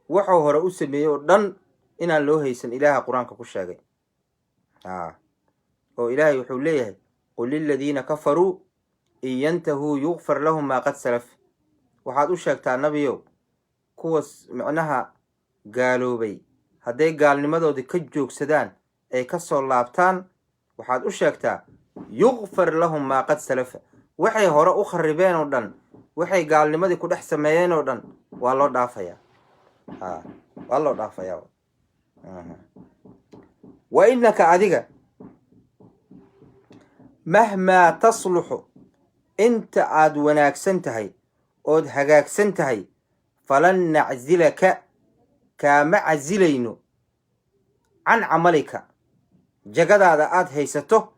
wuxuu hore u sameeyey oo dhan inaan loo haysan Ilaaha Qur-aanka ku sheegay. A, oo Ilaahay wuxuu leeyahay: qul liladiina kafaruu in yantahuu yukfar lahum maa qad salaf. Waxaad u sheegtaa, nabiyow, kuwas micnaha gaaloobay, hadday gaalnimadoodii ka joogsadaan ay ka soo laabtaan, waxaad u sheegtaa yukfar lahum maa qad salafa, waxay hore u kharibeen oo dhan, waxay gaalnimadii ku dhex sameeyeen oo dhan waa loo dhaafayaa. Ha, waa loo dhaafayaa. Wa innaka, adiga, mahmaa tasluxu, inta aad wanaagsan tahay ood hagaagsan tahay, falan nacsilaka, kaama casilayno, can camalika, jagadaada aad haysato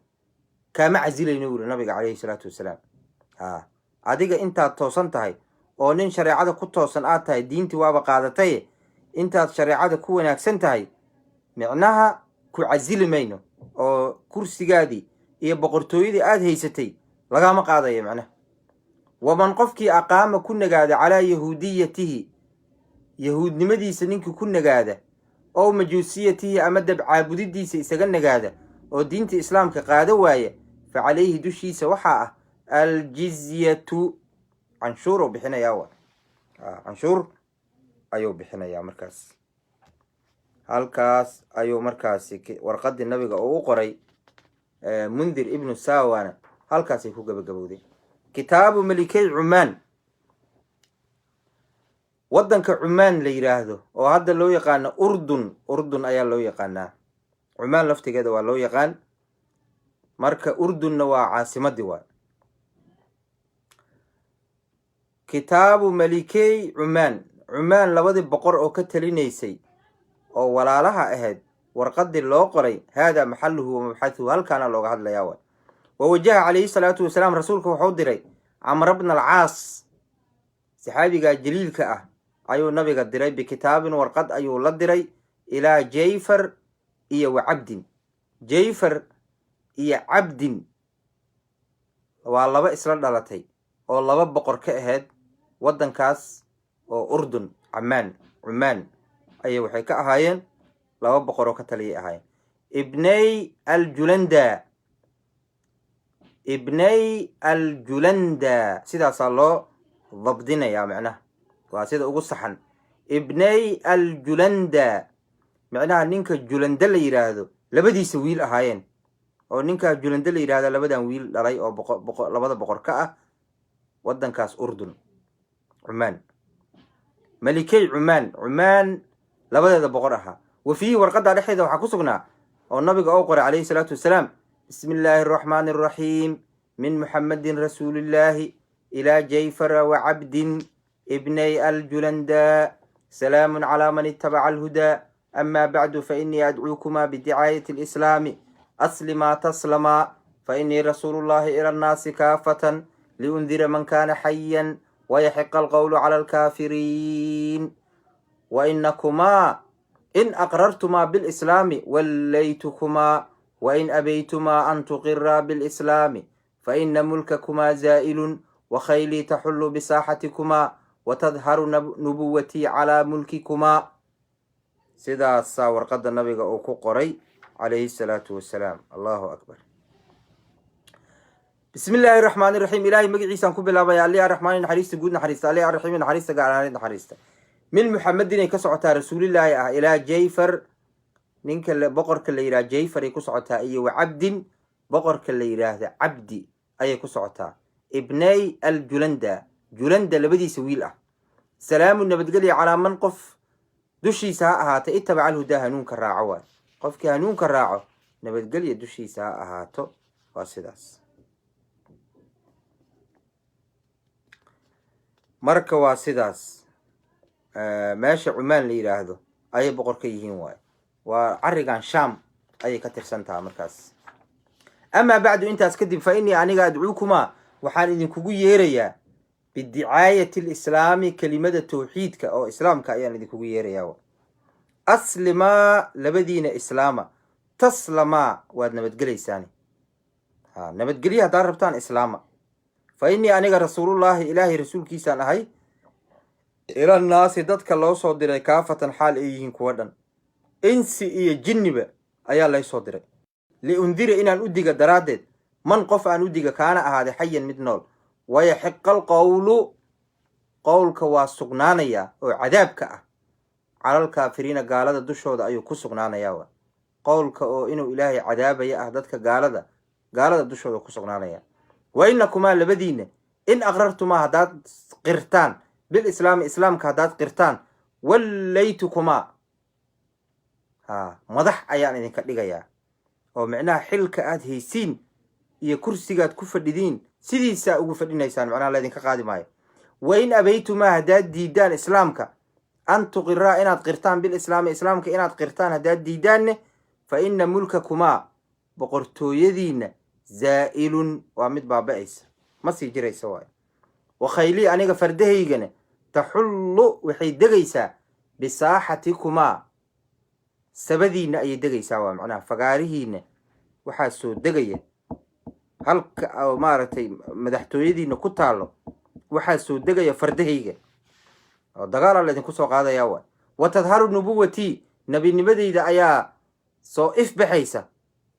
kaama casilayno, wuri nabiga calayhi salaatu wasalaam. Ha, adiga intaad toosan tahay oo nin shareecada ku toosan aad tahay, diintii waaba qaadataye, intaad shareecada ku wanaagsan tahay, micnaha ku casili mayno oo kursigaadii iyo boqortooyadii aada haysatay lagama qaadayo macnaha. Waman, qofkii, aqaama, ku nagaada, calaa yahuudiyatihi, yahuudnimadiisa ninkii ku nagaada, oo majuusiyatihi, ama dabcaabudidiisa isaga nagaada oo diinta Islaamka qaado waaya, fa calayhi, dushiisa waxaa ah, aljizyatu, canshuur uu bixinayaa. Wa canshuur ayuu bixinayaa. Markaas halkaas ayuu markaasi warqadii nabiga uu u qoray Mundir ibnu Sawana halkaasay ku gabagabowday. Kitaabu Melikey Cumaan. Waddanka Cumaan la yidhaahdo oo hadda loo yaqaano Urdun, Urdun ayaa loo yaqaanaa, Cumaan laftigeeda waa loo yaqaan. Marka Urdunna waa caasimadii waay. Kitaabu Melikey Cumaan, Cumaan labadii boqor oo ka talinaysay oo walaalaha ahayd warqadii loo qoray. Haadaa maxaluhu wa mabxathuhu, halkaana looga hadlayaa waay. Wawajaha calayhi salaatu wasalaam, rasuulka wuxuu diray Camra bna Alcaas, saxaabigaa jaliilka ah ayuu nabiga diray, bikitaabin, warqad ayuu la diray, ilaa Jayfar iyo wa Cabdin. Jayfar iyo Cabdin waa laba isla dhalatay oo laba boqor ka ahayd waddankaas oo Urdun, Camaan, Cumaan ayay waxay ka ahaayeen laba boqor oo ka taliyay ahaayeen. Ibnay Aljulanda, Ibnay Aljulanda, sidaasaa loo dabdinayaa, macnaha waa sida ugu saxan. Ibnay Aljulanda, micnaha ninka Julanda la yidhaahdo labadiisa wiil ahaayeen, oo ninka Julanda la yidhahdo labadan wiil dhalay oo boqo boqo labada boqor ka ah waddankaas Urdun, Cumaan. Malikey Cumaan, Cumaan labadeeda boqor ahaa. Wa fiihi, warqaddaa dhexdeeda waxaa ku sugnaa oo nabiga oo qoray calayhi salaatu wasalaam: "Bismi illaahi araxmaani araxiim, min Muxamedin rasuulillaahi ilaa Jayfara wa Cabdin ibnay aljulandaa, salaamun calaa man itabaca alhudaa, ama bacdu, fainii adcuukumaa bidicaayati alislaami, aslimaa taslamaa, fainii rasuulu llahi ila annaasi kaafatan liundira man kana xayan wayaxiqa alqowlu cala alkaafiriin, wainakumaa in aqrartumaa bilislaami wallaytukumaa, wain abaytumaa an tuqiraa bilislaami faina mulkakumaa zaa'ilun, wakhaylii taxullu bisaaxatikumaa, watadharu nubuwatii calaa mulkikumaa." Sidaasaa warqadda nabiga uu ku qoray calayhi salaatu wasalaam. Allahu akbar. Bismi illaahi raxmaani raxiim, Ilaahay magaciisaan ku bilaabaya, alli araxmaani naxariista guud naxariista, alli arraxiimi naxariista gaar ahaaneed naxariista. Min Muxamedin ay ka socotaa, rasuulillaahi ah, ilaa Jayfar, ninka boqorka la yidhaha Jayfar ay ku socotaa, iyo wa Cabdin, boqorka la yidhaahda Cabdi ayay ku socotaa, ibnay Aljulanda, Julanda labadiisa wiil ah. Salaamu, nabadgelya, calaa man, qof dushiisa ha ahaatay, itabaca alhudaa, hanuunka raaco. Waay qofkii hanuunka raaco nabadgelya dushiisa ha ahaato. Waa sidaas. Marka waa sidaas. Meesha Cumaan la yidhaahdo ayay boqor ka yihiin, waay waa carigan Sham ayay ka tirsan taha markaas. Amaa bacdu, intaas kadib, fa inii aniga adcuukumaa, waxaan idinkugu yeerayaa, bidicaayati alislaami, kelimada tawxiidka oo islaamka ayaan idinkugu yeerayaa. Aslimaa, labadiina islaama, taslamaa, waad nabadgelaysaani. Ha nabadgelye haddaad rabtaan, islaama. Fa innii aniga rasuulullaahi, Ilaahay rasuulkiisaan ahay, ilannaasi, dadka loo soo diray, kaafatan, xaal ay yihiin kuwa dhan, insi iyo jinniba ayaa laysoo diray, liundira, inaan u diga daraaddeed, man, qof aan u diga, kaana ahaaday, xayan, mid nool, wayaxiqa alqowlu, qowlka waa sugnaanayaa oo cadaabka ah, calalkaafiriina, gaalada dushooda ayuu ku sugnaanayaa. Wa qowlka oo inuu Ilaahay cadaabaya ah dadka gaalada dushooda ku sugnaanaya. Wa inakumaa, labadiina, in aqrartumaa, haddaad qirtaan, bilislaami, islaamka haddaad qirtaan, wallaytukumaa, ha madax ayaan idinka dhigayaa, oo micnaha xilka aad haysiin iyo kursigaad ku fadhidiin sidiisaa ugu fadhinaysaan, macnaha laydinka qaadi maayo. Wa in abaytumaa, haddaad diidaan islaamka, an tuqiraa, inaad qirtaan, bilislaami, islaamka inaad qirtaan haddaad diidaanne, fa ina mulkakumaa, boqortooyadiinna, zaa'ilun, waa mid baaba-aysa, ma sii jiraysa waayo. Wakhaylii, aniga fardahaygana, taxullu, waxay degaysaa, bisaaxatikumaa, sabadiinna ayay degaysaa. Waa macnaha fagaarihiinna waxaa soo degaya, halka oo maaragtay madaxtooyadiina ku taallo waxaa soo degaya fardahayga, oo dagaalaa laydinku soo qaadaya waay. Wa tadharu nubuwatii, nebinimadeyda ayaa soo ifbaxaysa,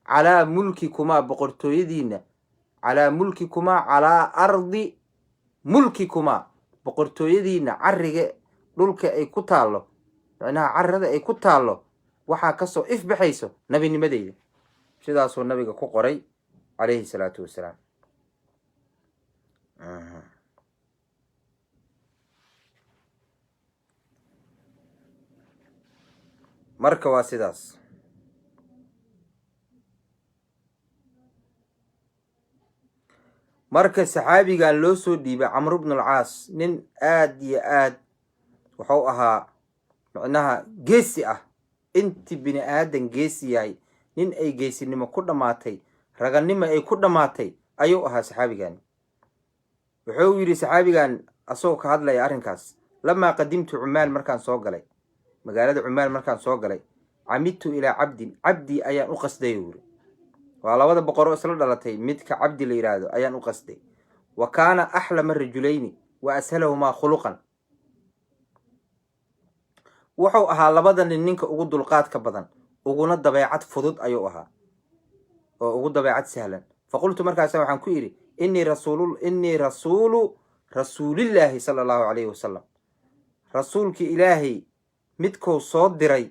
calaa mulkikumaa, boqortooyadiina, calaa mulkikumaa, calaa ardi mulkikumaa, boqortooyadiina cariga dhulka ay ku taallo, micnaha carada ay ku taallo waxaa kasoo ifbaxayso nebinimadeyda. Sidaasuu nabiga ku qoray calayhi salaatu wasalaam. Marka waa sidaas. Marka saxaabigan loo soo dhiibay, Camru bnu Alcaas, nin aad iyo aad wuxuu ahaa micnaha geesi ah. Intii bini aadan geesi yahay, nin ay geesinimo ku dhammaatay, raganimo ay ku dhammaatay ayuu ahaa saxaabigani. Wuxuu yidhi saxaabigan asagoo ka hadlaya arrinkaas: "Lamaa qadimtu Cumaan, markaan soo galay magaalada Cumaan, markaan soo galay, camidtu ilaa Cabdin, Cabdi ayaan u qasday," uu yiri. Waa labada boqor oo isla dhalatay, midka Cabdi la yidhaahdo ayaan u qasday. "Wa kaana axlama rajulayni wa ashalahumaa khuluqan." Wuxuu ahaa labada nin ninka ugu dulqaadka badan, uguna dabeecad fudud ayuu ahaa, oo ugu dabeecad sahlan. "Faqultu," markaasa waxaan ku idhi, "Innii rasuulu rasuulillaahi sala allahu calayhi wasalam," rasuulkii Ilaahay midkou soo diray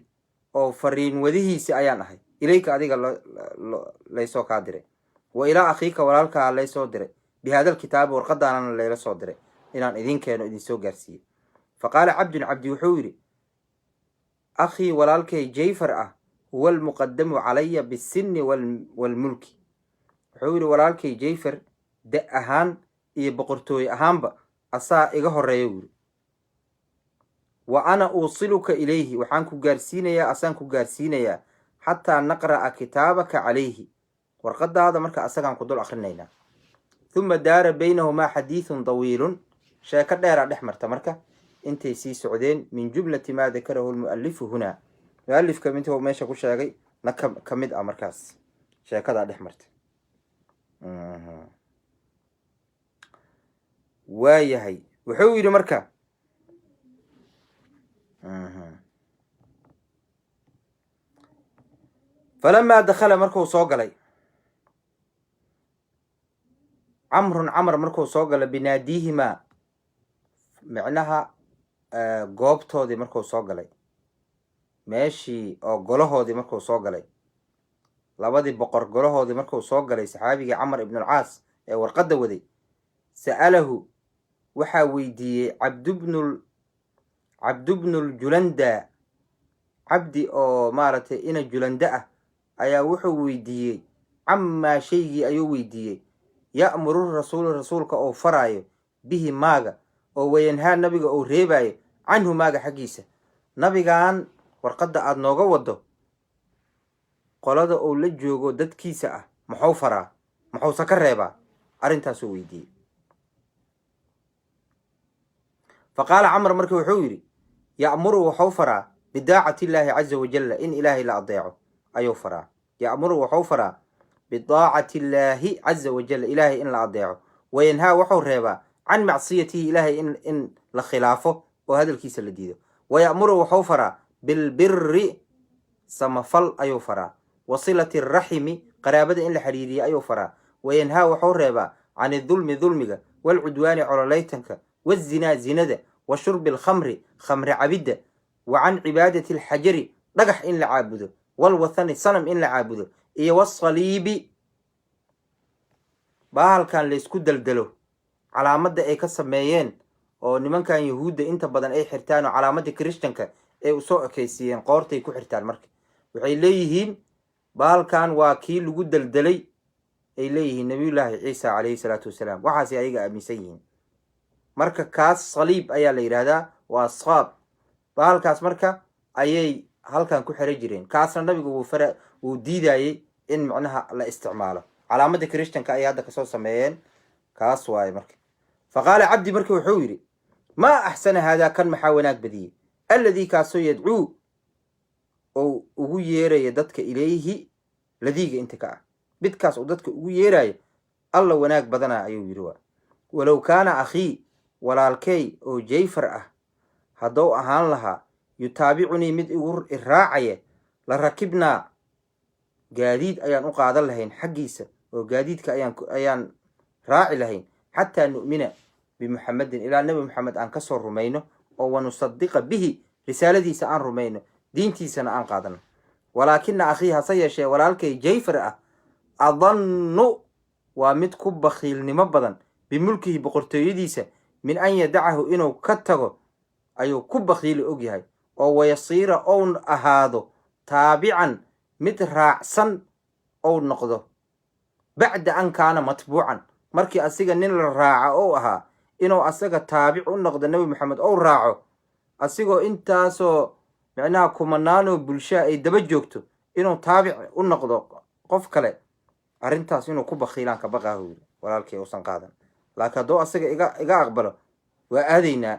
oo fariin wadihiisi ayaan ahay, "ilayka," adiga laysoo kaa diray, "wa ilaa akhiika," walaalkaa laysoo diray, "bi haadal kitaabi," warqadaanana layla soo diray inaan idin keeno, idinsoo gaarsiiye. Faqaala cabdun, cabdi wuxuu yidhi: "Akhii, walaalkay Jayfar ah, huwa almuqadamu calaya bisinni waalmulki." Wuxuu yidhi: "Walaalkay Jayfar da ahaan iyo boqortooye ahaanba asaa iga horeeya," yidhi. "Wa ana uusiluka ilayhi," waxaan ku gaarsiinayaa, asaan ku gaarsiinayaa, "xataa naqra'a kitaabaka calayhi," warqadaada marka asagaan ku dul akrinaynaa. Huma daara baynahumaa xadiidun dawiilun, sheeko dheeraa dhex marta marka intay sii socdeen. Min jumlati maa dakarahu lmualifu hunaa, mualifka intuu meesha ku sheegay na ka mid ah markaas sheekadaa dhex marta. Waayahay, wuxuu yidhi marka, falamaa dakhala, markuu soo galay, Camrun, Camar markuu soo galay, binaadiihimaa, micnaha goobtoodii markuu soo galay, meeshii oo golahoodii markuu soo galay, labadii boqor golahoodii markuu soo galay, saxaabigii Camar ibn alcaas ee warqadda waday, sa'alahu, waxaa weydiiyey Cabdubnuljulanda, cabdi oo maaragtay ina Julanda ah ayaa wuxuu weydiiyey, camaa shaygii ayuu weydiiyey, ya'muru rasuulu, rasuulka oo faraayo, bihi maaga, oo wayanhaa, nabiga oo reebaayo, canhu maaga xaggiisa. Nabigan warqadda aada nooga wado, qolada uu la joogo dadkiisa ah muxuu faraa, muxuuse ka reebaa? Arrintaasuu weydiiyey. Fa qaala Camar marka wuxuu yidhi: "Ya'muru, wuxuu faraa, bidaacati illaahi caza wajalla," in Ilaahay la adeeco ayuu faraa. "Ya'muru, wuxuu faraa, bidaacati illaahi caza wajalla," Ilaahay in la adeeco. "Wayanhaa, wuxuu reebaa, can macsiyatihi," Ilaahay in la khilaafo oo hadalkiisa la diido. "Waya'muru, wuxuu faraa, bilbiri," samafal ayuu faraa, "wasilati araximi," qaraabada in la xiriiriya ayuu faraa. "Wayanhaa, wuxuu reebaa, can idulmi," dulmiga, "waalcudwaani," cololaytanka, "wazinaa," zinada, wa shurbi alkhamri, khamri cabidda, wa can cibaadati alxajari, dhagax in la caabudo, walwathani, sanam in la caabudo, iyo wasaliibi, bahalkan laysku daldalo, calaamadda ay ka sameeyeen oo nimankan Yahuudda inta badan ay xirtaan, oo calaamadda Christianka ay usoo ekeysiiyeen, qoortay ku xirtaan. Marka waxay leeyihiin bahalkan waa kii lagu deldelay, ay leeyihiin, Nabiyullaahi Ciisa calayhi salaatu wasalaam. Waxaasay ayaga aaminsan yihiin. Marka kaas saliib ayaa la yidhaahdaa, waa saab bahalkaas. Marka ayay halkan ku xira jireen. Kaasna nabigu wuu fara, wuu diidayey in macnaha la isticmaalo. Calaamadda Christianka ayay hadda kasoo sameeyeen, kaas waaye. Marka fa qaala cabdi marka wuxuu yidhi: "Maa axsana haadaa," kan maxaa wanaag badiyey, "alladii," kaasoo, "yadcuu," oo ugu yeeraya dadka, "ilayhi," ladiiga inta ka ah, midkaas uu dadka ugu yeerayo, Alla wanaag badanaa, ayuu yidhi. Waa "walow kaana akhii," walaalkey oo Jayfar ah haddou ahaan lahaa, "yutaabicunii," mid igu iraacaya, "la rakibnaa," gaadiid ayaan u qaadan lahayn xaggiisa, oo gaadiidka ayaan raaci lahayn, "xataa nu'mina bimuxamedin," ilaa Nebi Moxamed aan kasoo rumayno, oo "wanusadiqa bihi," risaaladiisa aan rumayno, diintiisana aan qaadano. "Walaakina akhii," hase yeeshee walaalkay Jayfar ah, "adannu," waa mid ku bakhiilnimo badan, "bimulkihi," boqortooyadiisa, "min an yadacahu," inuu ka tago ayuu ku bakhiili ogyahay, oo "wayasiira," oun ahaado, "taabican," mid raacsan ou noqdo, "bacda an kaana matbuucan," markii asiga nin la raaca ou ahaa, inuu asaga taabic u noqdo, Nebi Moxamed ou raaco, asigoo intaasoo micnaha kumanaanoo bulshaa ay daba joogto, inuu taabic u noqdo qof kale, arrintaas inuu ku bakhiilaan ka baqaahu, yiri walaalkii, uusan qaadan. Laakiin hadduu asaga iga aqbalo, waa aadaynaa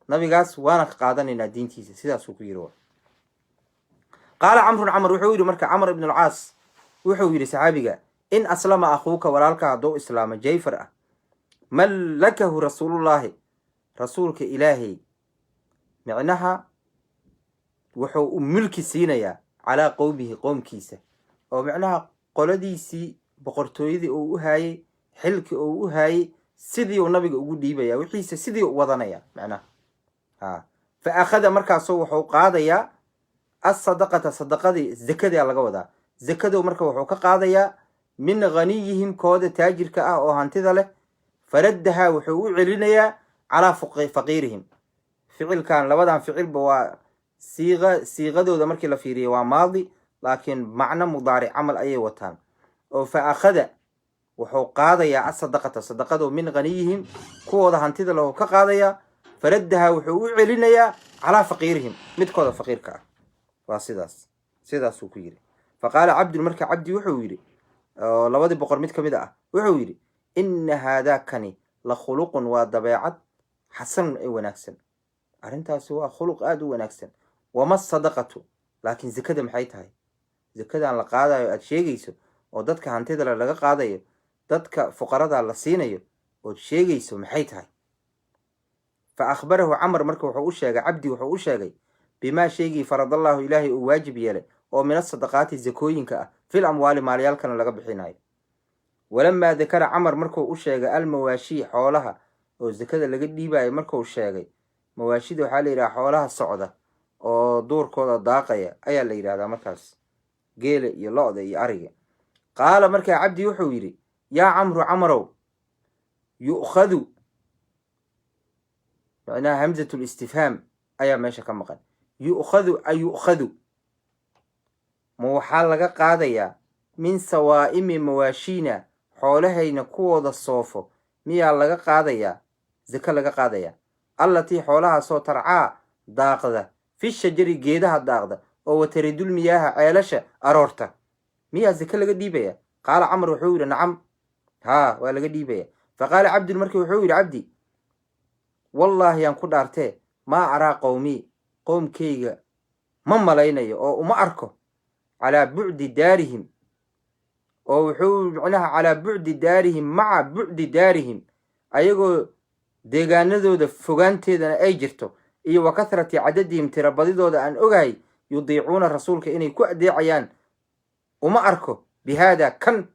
nabigaas, waana ka qaadanaynaa diintiisa. Sidaasuu ku yiri. Qaala Camrun, Camr wuxuu yidhi marka, Camr ibn alcaas wuxuu yidhi saxaabiga: "In aslama akhuuka," walaalka hadduu islaamo Jayfar ah, "mallakahu rasuulullaahi," rasuulka Ilaahay micnaha wuxuu u mulki siinayaa, "calaa qowmihi," qowmkiisa, oo micnaha qoladiisii boqortooyadii uu u haayey, xilkii uu u haayey, sidii uu nabiga ugu dhiibaya, wixiisa sidii u wadanaya macnaha. Ha fa akhada, markaasu wuxuu qaadayaa, asadaqata, sadaqadii, zakadii laga wadaa, zakadu marka wuxuu ka qaadayaa, "min ghaniyihim," kooda taajirka ah oo hantida leh. "Faraddahaa," wuxuu u celinayaa, "calaa faqiirihim," Ficilkan, labadan ficilba waa siiqa, siiqadooda markii la fiiriyo waa maadi, laakiin macno mudaaric camal ayay wataan. Oo fa akhada, wuxuu qaadayaa, asadaqata, sadaqado, min ghaniyihim, kuwooda hantida lahu ka qaadayaa, faraddaha, wuxuu u celinayaa, calaa faqiirihim, midkooda faqiirka ah. Waa sidaas, sidaasuu ku yidhi. Faqaala cabdun, marka Cabdi wuxuu yidhi, oo labadii boqor mid ka mid ah, wuxuu yidhi: "Ina haadaakani la khuluqun, waa dabeecad, xasanun, ee wanaagsan. Arrintaasi waa khuluq aada u wanaagsan. Wama sadaqatu? Laakiin zakada maxay tahay? Zakadan la qaadayo aada sheegayso, oo dadka hantida le laga qaadayo, dadka fuqarada la siinayo ood sheegayso, maxay tahay?" Fa akhbarahu Camar, marka wuxuu u sheegay Cabdi, wuxuu u sheegay, bimaa shaygii faradallahu, Ilaahay uu waajib yeelay, oo min asadaqaati, zakooyinka ah, fil amwaali, maalyaalkana laga bixinayo. Walamaa dakara Camar, markuu u sheegay, almawaashii, xoolaha oo zakada laga dhiibayo markuu sheegay. Mawaashida waxaa la yidhaha xoolaha socda oo duurkooda daaqaya ayaa la yidhahdaa, markaas geela iyo lo'da iyo ariga. Qaala, markaa Cabdi wuxuu yidhi: "Yaa Camru, Camarow, yu'khadu," macnaha hamzatu listifhaam ayaa meesha ka maqan. Yu'khadu, ayu'khadu, ma waxaa laga qaadayaa, min sawaa'imi mawaashiina, xoolahayna kuwooda soofo miyaa laga qaadayaa, zako laga qaadayaa, allatii, xoolahaasoo, tarcaa, daaqda, fi shajari, geedaha daaqda, oo wataridul miyaaha, ceelasha aroorta, miyaa zake laga dhiibaya?" Qaala Camar, wuxuu yidhi: "Nacam, haa, waa laga dhiibaya." Faqaala Cabdun, markii wuxuu yidhi Cabdi: "Wallaahi yaan ku dhaartee, maa araa qowmii, qowmkayga ma malaynayo oo uma arko, calaa bucdi daarihim," oo wuxuu macnaha calaa bucdi daarihim, maca bucdi daarihim, ayagoo deegaanadooda fogaanteedana ay jirto, iyo wa kathrati cadadihim, tirabadidooda aan ogahay, yudiicuuna rasuulka, inay ku adeecayaan uma arko, bi haada, kan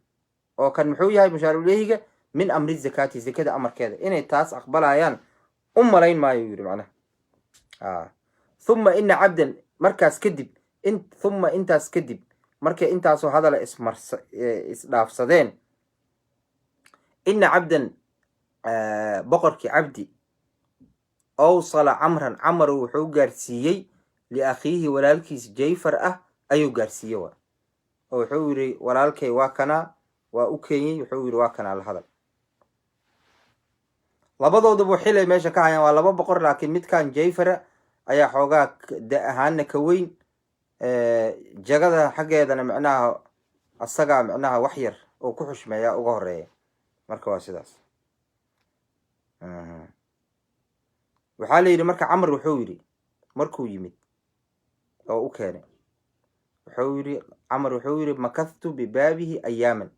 oo kan muxuu yahay, mushaarulehiga, min amri zakaati, zakada amarkeeda inay taas aqbalayaan u malayn maayo, yidhi macnaha. Thumma ina cabdan, markaas kadib, thumma, intaas kadib, markay intaasoo hadala ismars isdhaafsadeen, ina cabdan, boqorkii Cabdi, awsala Camran, Camar wuxuu gaarsiiyey, liakhiihi, walaalkiis Jayfar ah ayuu gaarsiiyey wa, oo wuxuu yidhi: "Walaalkay waa kanaa." Waa u keenyey, wuxuu yidhi: "Waa kanaa, la hadal." Labadoodubu xilay meesha ka hayaan, waa laba boqor, laakiin midkan Jayfara ayaa xoogaa da ahaana ka weyn, jagada xaggeedana macnaha asagaa macnaha wax yar oo ku xushmeeya uga horeeya. Marka waa sidaas. Waxaa la yidhi marka Camar wuxuu yidhi, markuu yimid oo u keenay, wuxuu yidhi Camar, wuxuu yidhi: "Makathtu bibaabihi ayaaman,"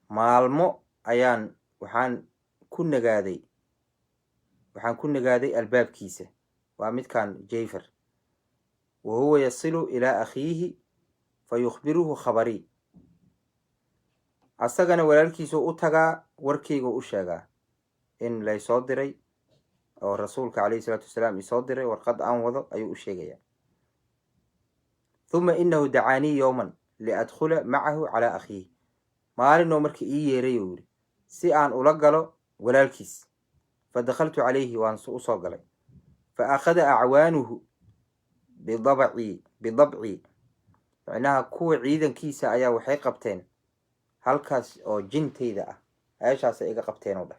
maalmo ayaan waxaan ku nagaaday albaabkiisa. Waa midkan Jayfar. "Wa huwa yasilu ilaa akhiihi fa yukhbiruhu khabarii," asagana walaalkiisuu u tagaa, warkeyga u sheegaa in laysoo diray oo rasuulka calayhi salaatu wasalaam isoo diray, warqad aan wado ayuu u sheegayaa. "Thumma inahu dacaanii yowman liadkhula macahu calaa akhiihi," maalinoo marka ii yeeray, uu yidhi, si aan ula galo walaalkiis. "Fa dakhaltu calayhi," waan usoo galay. "Fa akhada acwaanuhu bidabcii," bidabcii macnaha kuwa ciidankiisa ayaa waxay qabteen halkaas oo jintayda ah, meeshaasay iga qabteen oo dheh,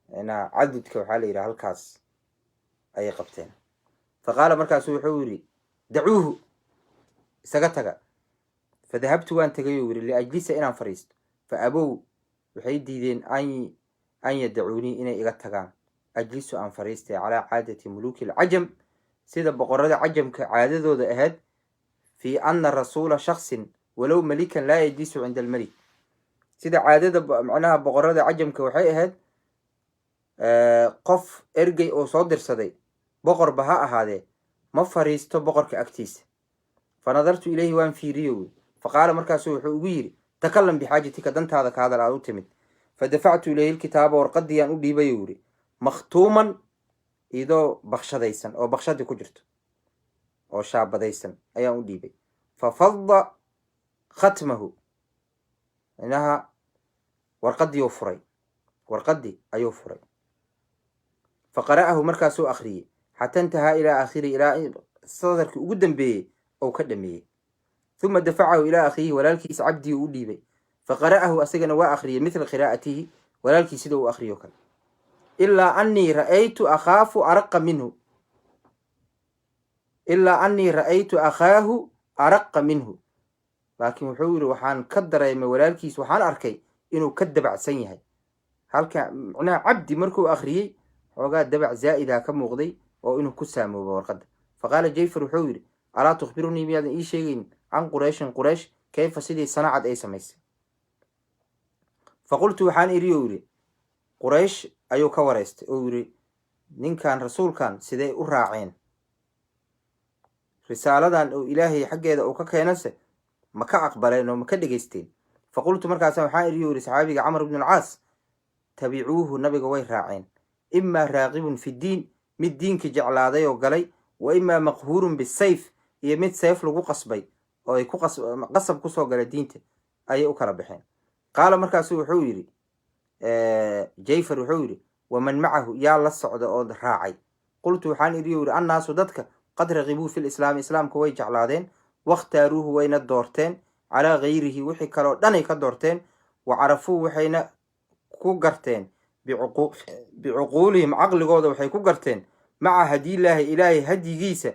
macnaha cadudka waxaa la yidhaha halkaas ayay qabteen. "Fa qaala," markaasu wuxuu yidhi: "Dacuuhu," isaga taga. "Fadahabtu," waan tegay, uu yidhi, "liajlisa," inaan fadhiisto. "Fa abow," waxay diideen, an yadacuunii, inay iga tagaan, "ajlisu," aan fadhiistay, "calaa caadati muluuki alcajam," sida boqorada cajamka caadadooda ahayd, "fii ana rasuula shaksin walow malikan laa yajlisu cinda almelik." Sida caadada macnaha boqorada cajamka waxay ahayd, qof ergey oo soo dirsaday, boqorba ha ahaadee, ma fariisto boqorka agtiisa. "Fa nadartu ilayhi," waan fiiriyo wy. "Faqaala," markaasu wuxuu ugu yidhi: "Takalam bixaajatika," dantaada ka hadal aad u timid. "Fadafactu ilayhi lkitaaba," warqadiiyaan u dhiibay, uu yidhi, "makhtuuman," idoo bakshadaysan oo bakshadii ku jirto oo shaabadaysan ayaan u dhiibay. "Fafadda khatmahu," inaha warqadii furay, warqadii ayuu furay. Faqara'ahu, markaasuu akhriyey, xata intahaa ilaa aakhiri, ilaa sadarkii ugu dambeeyey ou ka dhameeyey. Uma dafacahu ilaa akhiihi, walaalkiis Cabdii u dhiibay. Faqara'ahu, asagana waa akhriyey, mithla qiraa'atihi, walaalkii sida uu akhriyo kale. Ilaa anii ra'aytu akhaafu araqa minhu, ilaa anii ra'aytu akhaahu araqa minhu. Laakiin wuxuu yidhi, waxaan ka dareemay walaalkiis, waxaan arkay inuu ka dabacsan yahay. Halka macnaha Cabdi markuu akhriyey xoogaa dabac zaa'idaa ka muuqday oo inuu ku saamoobo warqadda. Faqaala Jayfar, wuxuu yidhi: "Alaa tukhbirunii, miyaadan ii sheegayn, can Qurayshin, Quraysh, kayfa, sidii, sanacad, ay samaysay?" Faqultu, waxaan idhi, ou yidhi, Quraysh ayuu ka wareystay oo yidhi, ninkan rasuulkan sidee u raaceen? Risaaladan oo Ilaahay xaggeeda uu ka keenase ma ka aqbaleen oo ma ka dhegaysteen? Faqultu, markaasa waxaan idhi, yidhi saxaabiga Camr ibn Alcaas: "Tabicuuhu, nabiga way raaceen, imaa raaqibun fi ddiin, mid diinka jeclaaday oo galay, wa imaa maqhuurun bisayf, iyo mid seef lagu qasbay oo ay ku qasab kusoo galay diinta ayay u kala baxeen." Qaala, markaasu wuxuu yidhi Jayfar, wuxuu yidhi: "Waman macahu? Yaa la socda oo raacay?" Qultu, waxaan idhi, yidhi: "Annaasu, dadka, qad raqibuu fi lislaami, islaamka way jeclaadeen, wakhtaaruuhu, wayna doorteen, calaa gayrihi, wixii kaleo dhanay ka doorteen, wa carafuu, waxayna ku garteen, bicuquulihim, caqligooda waxay ku garteen, maca hadyillaahi, Ilaahay hadyigiisa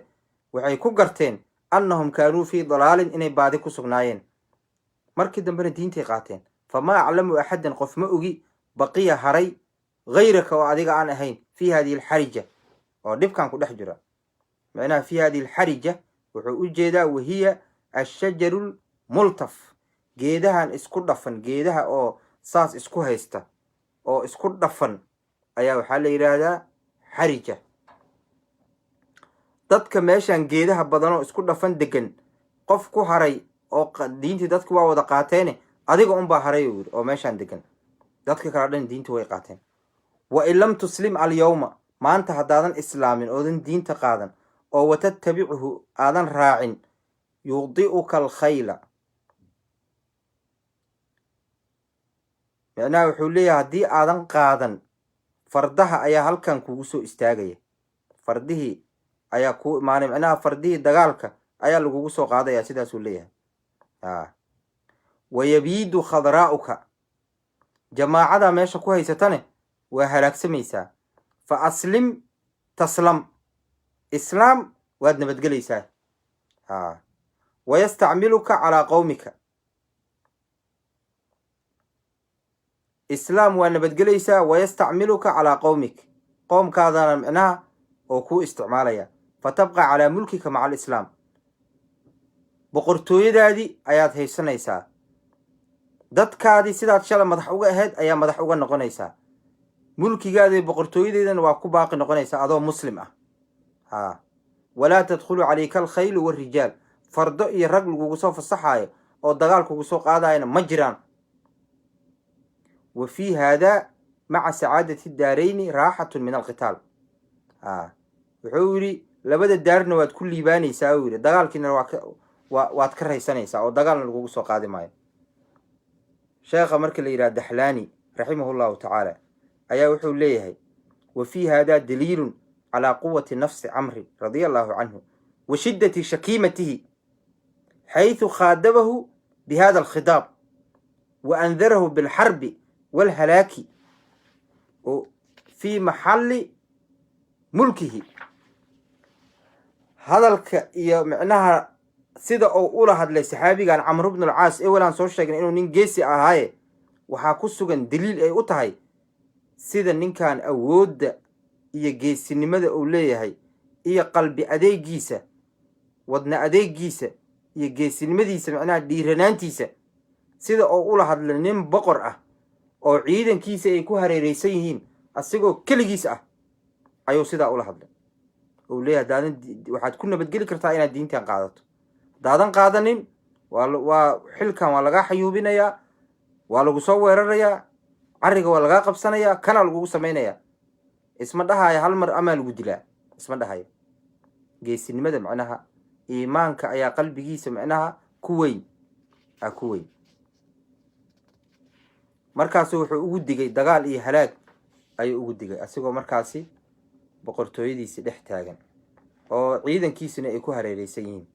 waxay ku garteen, annahum kaanuu fii dalaalin, inay baadi ku sugnaayeen. Markii dambena diintay qaateen. Famaa aclamu axadan, qof ma ogi, baqiya, haray, gayraka, oo adiga aan ahayn, fii hadihi alxarija, oo dhibkan ku dhex jira." Macnaha fii hadihi alxarija wuxuu u jeedaa wahiya ashajaru lmultaf, geedahan isku dhafan, geedaha oo saas isku haysta oo isku dhafan ayaa waxaa la yidhaahdaa xarija. Dadka meeshan geedaha badanoo isku dhafan degan, qof ku haray oo diintii dadku waa wada qaateene, adiga unbaa haray, uu yidhi, oo meeshaan degan. Dadka kale dhan diinta way qaateen. "Wa in lam tuslim alyawma, maanta haddaadan islaamin oodan diinta qaadan oo watattabichu, aadan raacin, yudi'uka alkhayla." Micnaha wuxuu leeyahay, haddii aadan qaadan, fardaha ayaa halkan kugu soo istaagaya, fardihii ayaa kuu imaanay, macnaha fardihii dagaalka ayaa lagugu soo qaadaya, sidaasuu leeyahay. "Wayabiidu khadraa'uka, jamaacada meesha ku haysatane waa halaagsamaysaa. Fa aslim taslam, islaam waad nabadgelaysaa. Wayastacmiluka calaa qowmika." Islaam waa nabadgelaysaa. "Wayastacmiluka calaa qowmik, qoomkaadana micnaha oo kuu isticmaalaya. Fatabqa calaa mulkika maca alislaam, boqortooyadaadii ayaad haysanaysaa, dadkaadii sidaad shala madax uga ahayd ayaa madax uga noqonaysaa, mulkigaadii boqortooyadeedana waa ku baaqi noqonaysaa adoo muslim ah. Walaa tadkhulu calayka alkhaylu warijaal, fardo iyo rag lagugu soo fasaxaayo oo dagaal kugu soo qaadayana ma jiraan. Wa fii haada maca sacaadati daarayni raaxatun min alqitaal." Wuxuu yidhi, labada daarna waad ku liibaanaysaa, uu yidhi, dagaalkiina waa waad ka raysanaysaa oo dagaalna lagugu soo qaadi maayo. Sheekha marka la yidhaha Daxlaani raximahu llahu tacaala ayaa wuxuu leeyahay: "Wa fii hada daliilun calaa quwati nafsi Camri radia allahu canhu wa shiddati shakiimatihi, xayثu khaadabahu bihada alkhidaab wa andarahu bilxarbi walhalaaki fii maxalli mulkihi." Hadalka iyo micnaha sida uu ula hadlay saxaabigan Camr bnu Alcaas, ewelaan soo sheegnay inuu nin geesi ahaaye, waxaa ku sugan daliil ay u tahay sida ninkan awoodda iyo geesinimada uu leeyahay iyo qalbi adeegiisa, wadna adeegiisa iyo geesinimadiisa, macnaha dhiiranaantiisa, sida uu ula hadlay nin boqor ah oo ciidankiisa ay ku hareereysan yihiin, asigoo keligiis ah ayuu sidaa ula hadlay. Uu leeyahay, haddaadan, waxaad ku nabadgeli kartaa inaad diintan qaadato, haddaadan qaadanin waa xilkan waa lagaa xayuubinayaa, waa lagu soo weerarayaa, carriga waa lagaa qabsanayaa, kana lagugu samaynayaa. Isma dhahayo hal mar amaa lagu dilaa, isma dhahayo. Geesinimada macnaha iimaanka ayaa qalbigiisa macnaha ku weyn a ku weyn. Markaasu wuxuu ugu digay dagaal iyo halaag ayuu ugu digay, asigoo markaasi Boqortooyadiisii dhex taagan oo ciidankiisuna ay ku hareereysan yihiin,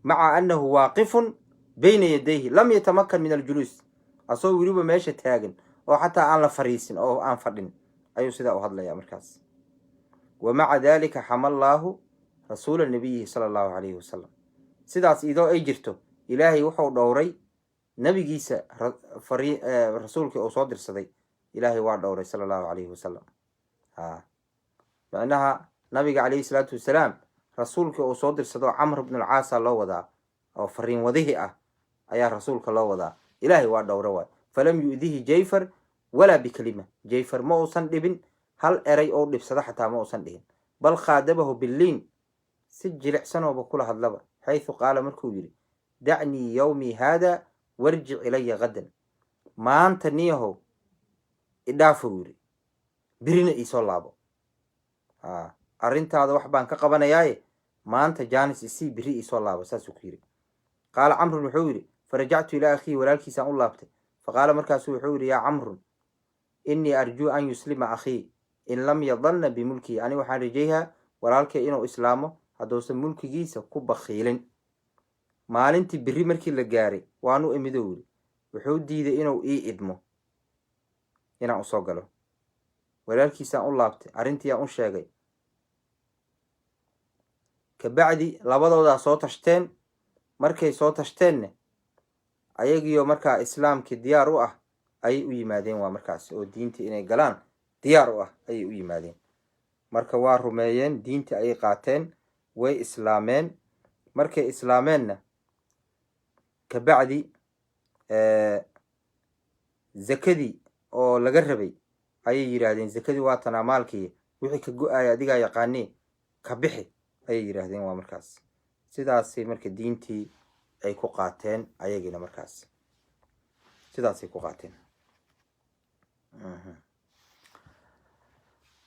maca annahu waaqifun bayna yadayhi lam yatamakan min aljuluus, asagoo weliba meesha taagan oo xataa aan la fariisin oo aan fadhin ayuu sidaa u hadlayaa markaas. Wa maca dalika xama allaahu rasuula nabiyihi sala allahu calayhi wasalam. Sidaas idoo ay jirto, Ilaahay wuxuu dhowray nabigiisa, rasuulkii uu soo dirsaday. Ilaahay waa dhowray sala allahu calayhi wasalam. Ha, macnaha nabiga calayhi salaatu wasalaam rasuulkii uu soo dirsado, Camr bnu Alcaasa loo wadaa, oo fariin wadihii ah ayaa rasuulka loo wadaa. Ilaahay waa dhowra waay. Falam yu'dihi Jayfar walaa bikalima. Jayfar ma uusan dhibin, hal eray oo dhibsado xataa ma uusan dhihin. Bal khaadabahu billiin, si jilicsanooba kula hadlaba, xaysu qaala, markuu yidhi: "Dacnii yowmii haada warjic ilaya gadan." Maanta niyahow idhaafou yidhi, birina iisoo laabo, arrintaada wax baan ka qabanayaaye, maanta jaanis isii, biri iisoo laabo, saasuu ku yidhi. Qaala Camrun, wuxuu yidhi: "Farajactu ilaa akhiihi," walaalkiisaan u laabtay. Faqaala, markaasuu wuxuu yidhi: "Yaa Camrun, innii arjuu an yuslima akhii in lam yadanna bimulkihi." Ani waxaan rajayhaa walaalkay inuu islaamo hadduusan mulkigiisa ku bakhiilin. Maalintii biri markii la gaaray waanu imidou yidhi, wuxuu diiday inuu ii idmo inaan usoo galo. Walaalkiisaan u laabtay, arrintiiyaan u sheegay. Kabacdi labadoodaa soo tashteen. Markay soo tashteenne, ayagiyo markaa islaamkii diyaar u ah ayay u yimaadeen. Waa markaas oo diintii inay galaan diyaar u ah ayay u yimaadeen. Marka waa rumeeyeen, diintii ayay qaateen, way islaameen. Markay islaameenna kabacdi zakadii oo laga rabay ayay yidhaahdeen: "Zakadii waa tanaa, maalkii wixii ka go-aaya adigaa yaqaanee ka bixi," ayay yidhaahdeen. Waa markaas sidaasay marka diintii ay ku qaateen ayagiina, markaas sidaasay ku qaateen.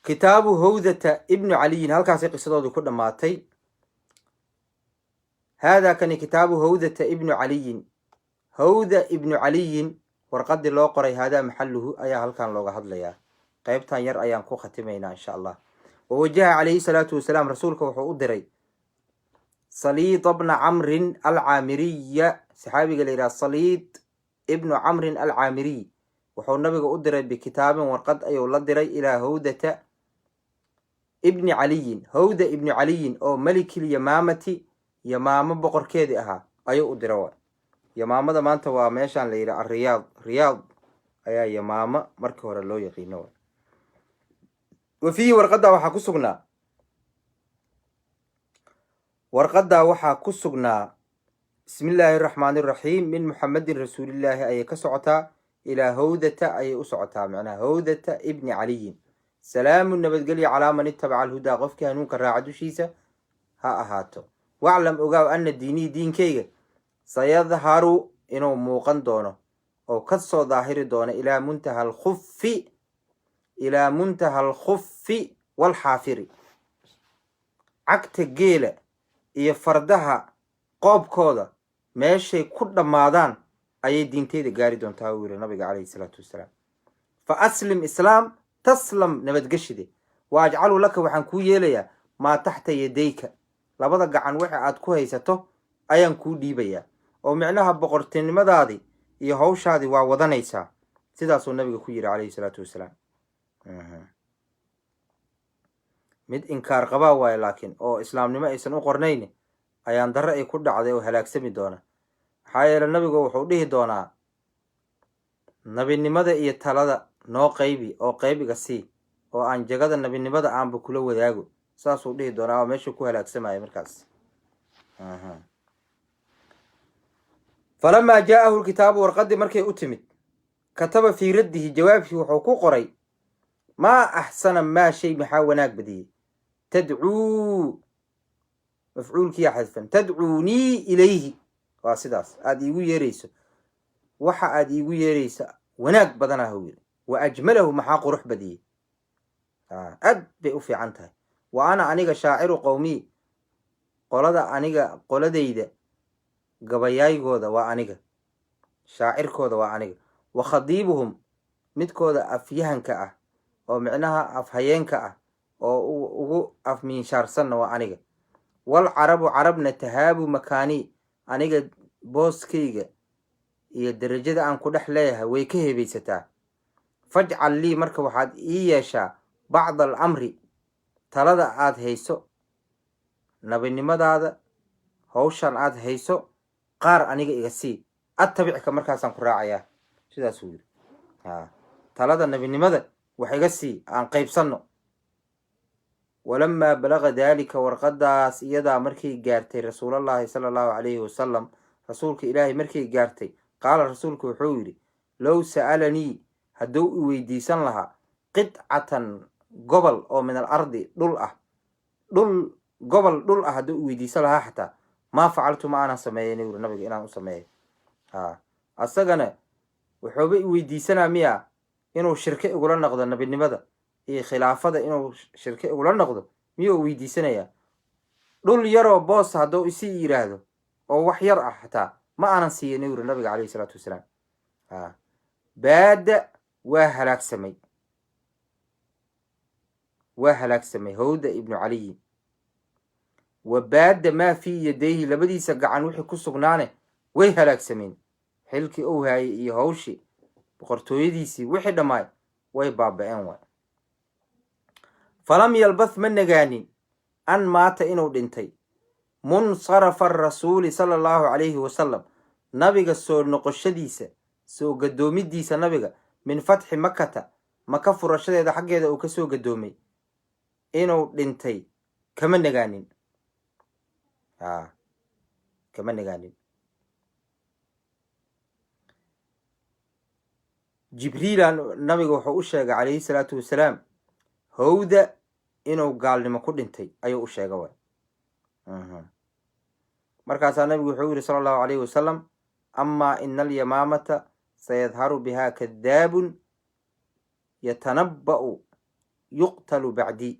Kitaabu Hawdata ibnu Caliyin, halkaasay qisadoodii ku dhammaatay. Haadaa kani kitaabu Hawdata ibnu Caliyin, Hawda ibnu Caliyin warqadii loo qoray. Haadaa maxaluhu ayaa halkan looga hadlayaa. Qeybtan yar ayaan ku khatimaynaa insha Allah. Wawajaha calayhi salaatu wasalaam, rasuulka wuxuu u diray Saliida bna Camrin Alcaamiriya, saxaabiga la yidhaha Saliid ibnu Camrin Alcaamiriy. Wuxuu nabiga u diray bikitaabin, warqad ayuu la diray, ilaa Hawdata ibni Caliyin, Hawda ibni Caliyin oo malikil Yamaamati, Yamaamo boqorkeedii ahaa ayuu u dira. Waay, Yamaamada maanta waa meeshaan la yidhaha Ariyaad. Riyaad ayaa Yamaamo markii hore loo yaqiino. Waay, wa fiihi, warqaddaa waxaa ku sugnaa: "Bismi illaahi araxmaani iraxiim. Min Muxamedin rasuulillaahi" ayay ka socotaa, ilaa Hawdata ayay u socotaa, macnaha Hawdata ibni Caliyin. "Salaamu," nabadgelya, "calaa man itabaca alhudaa," qofkii hanuunka raaca dushiisa ha ahaato. "Waclam," ogaaw, "anna diinii," diinkayga, "sayadharu," inuu muuqan doono oo ka soo daahiri doono, ilaa muntaha alkhufi walxaafiri, cagta geela iyo fardaha qoobkooda meeshay ku dhammaadaan ayay diinteyda gaari doontaa, uu yiri nabiga calayhi salaatu wasalaam. "Fa aslim," islaam, "taslam," nabadgeshide. "Wa ajcalu laka," waxaan kuu yeelayaa, "maa taxta yadayka," labada gacan waxa aad ku haysato ayaan kuu dhiibayaa, oo micnaha boqortinimadaadii iyo hawshaadii waa wadanaysaa. Sidaasuu nabiga ku yidhi calayhi salaatu wasalaam. Mid inkaar qabaa waayo, laakiin oo islaamnimo aysan u qornayn ayaan darre ay ku dhacday oo halaagsami doona. Maxaa yeele, nabigu wuxuu dhihi doonaa: "Nabinimada iyo talada noo qaybi oo qaybiga sii, oo aan jagada nabinimada aanba kula wadaago." Saasuu dhihi doonaa, oo meeshuu ku halaagsamaya markaas. Falamaa jaa'ahu lkitaabu, warqadii markay u timid, kataba fii raddihi, jawaabkii wuxuu ku qoray: "Maa axsana maa," shay maxaa wanaag badiyey, "tadcuu," mafcuulkiyaa xadfan, "tadcuunii ilayhi," waa sidaas aada iigu yeerayso, waxa aada iigu yeeraysa wanaag badanaa huu yiri. "Wa ajmalahu," maxaa qurux badiyey, aad bay u fiican tahay. "Wa ana," aniga, "shaaciru qowmii," qolada aniga qoladayda gabayaygooda waa aniga, shaacirkooda waa aniga. "Wa khadiibuhum," midkooda afyahanka ah. Oo micnaha afhayeenka ah oo ugu afmiinshaarsanna waa aniga. Walcarabu carabna tahaabu makaani, aniga booskayga iyo derajada aan ku dhex leeyahay way ka hebaysataa. Fajcal lii, marka waxaad ii yeeshaa, bacda alamri, talada aad hayso, nabinimadaada, hawshan aad hayso qaar aniga iga sii. Attabicka, markaasaan ku raacayaa. Sidaasuu yidhi. Ha, talada nabinimada wax iga sii, aan qaybsanno. Walamaa balaga daalika, warqadaas iyadaa markay gaartay, rasuulallaahi sala Allahu calayhi wasalam, rasuulka Ilaahay markay gaartay, qaala, rasuulku wuxuu yidhi: low sa'alanii, hadduu i weydiisan lahaa, qidcatan, gobol oo min alardi, dhul ah, dhul, gobol dhul ah hadduu i weydiisan lahaa xataa, maa facaltu, ma aanan sameeyen, yuri nabiga, inaan u sameeyo. Ha, asagana wuxuuba i weydiisanaa miya inuu shirke igula noqdo nabinimada iyo khilaafada? Inuu shirke igula noqdo miyuu weydiisanayaa? Dhul yaroo boos hadduu isi yiraahdo oo wax yar ah xataa, ma aanan siiyin, yuri nabiga calayhi salaatu wasalaam. Ha, baada waa halaagsamay, waa halaagsamay Hawda ibnu Caliyin. Wa baada maa fii yadayhi, labadiisa gacan wixii ku sugnaane way halaagsameen. Xilkii uu haayay iyo hawshii boqortooyadiisii, wixii dhammaay way baaba-een waay. Falam yalbath, ma nagaanin, an maata, inuu dhintay, munsarafa arasuuli sala Allahu calayhi wasalam, nabiga soo noqoshadiisa, soo gadoomidiisa nabiga, min fatxi Makata, Maka furashadeeda xaggeeda uu kasoo gadoomay, inuu dhintay kama nagaanin. A, kama nagaanin. Jibriila nabiga wuxuu u sheegay calayhi salaatu wasalaam Howda inuu gaalnimo ku dhintay ayuu u sheega waay. Markaasaa nabigu wuxuu yihi sala Allahu alayhi wasalam: amaa ina alyamaamata sayadharu biha kadaabun yatanaba'u yuqtalu bacdii.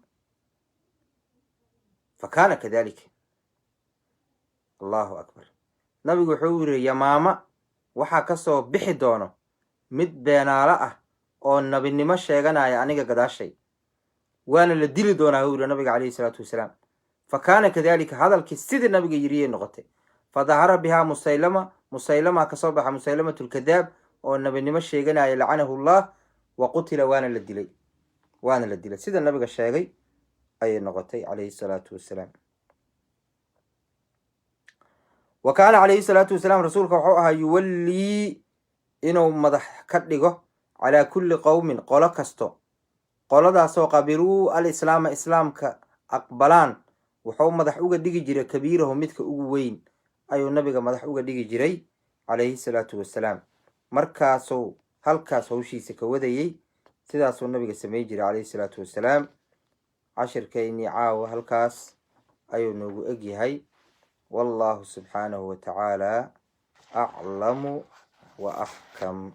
Fakana kadalik. Allahu akbar. Nabigu wuxuu yihi: Yamaama waxaa kasoo bixi doono mid beenaalo ah oo nabinimo sheeganaya aniga gadaashay, waana la dili doonaa, hu yiri nabiga calayhi salaatu wasalaam. Fa kaana kadalika, hadalkii sidii nabiga yiriyay noqotay. Fa dahara bihaa Musaylama, Musaylama kasoo baxa, Musaylamat lkadaab oo nabinimo sheeganaya, lacanahu Allah, wa qutila, waana la dilay, waana la dilay. Sida nabiga sheegay ayay noqotay calayhi salaatu wasalaam. Wa kaana calayhi salaatu wasalaam, rasuulka wuxuu ahaa, yuwallii, inuu madax ka dhigo, calaa kulli qowmin, qolo kasto, qoladaasoo qabiluu alislaama, islaamka aqbalaan, wuxuu madax uga dhigi jiray kabiirahu, midka ugu weyn ayuu nabiga madax uga dhigi jiray calayhi salaatu wasalaam. Markaasuu halkaas hawshiisa ka wadayey. Sidaasuu nabiga samey jiray calayhi salaatu wasalaam. Cashirkeynii caawa halkaas ayuu noogu eg yahay. Wallahu subxaanahu wa tacaala aclamu wa axkam.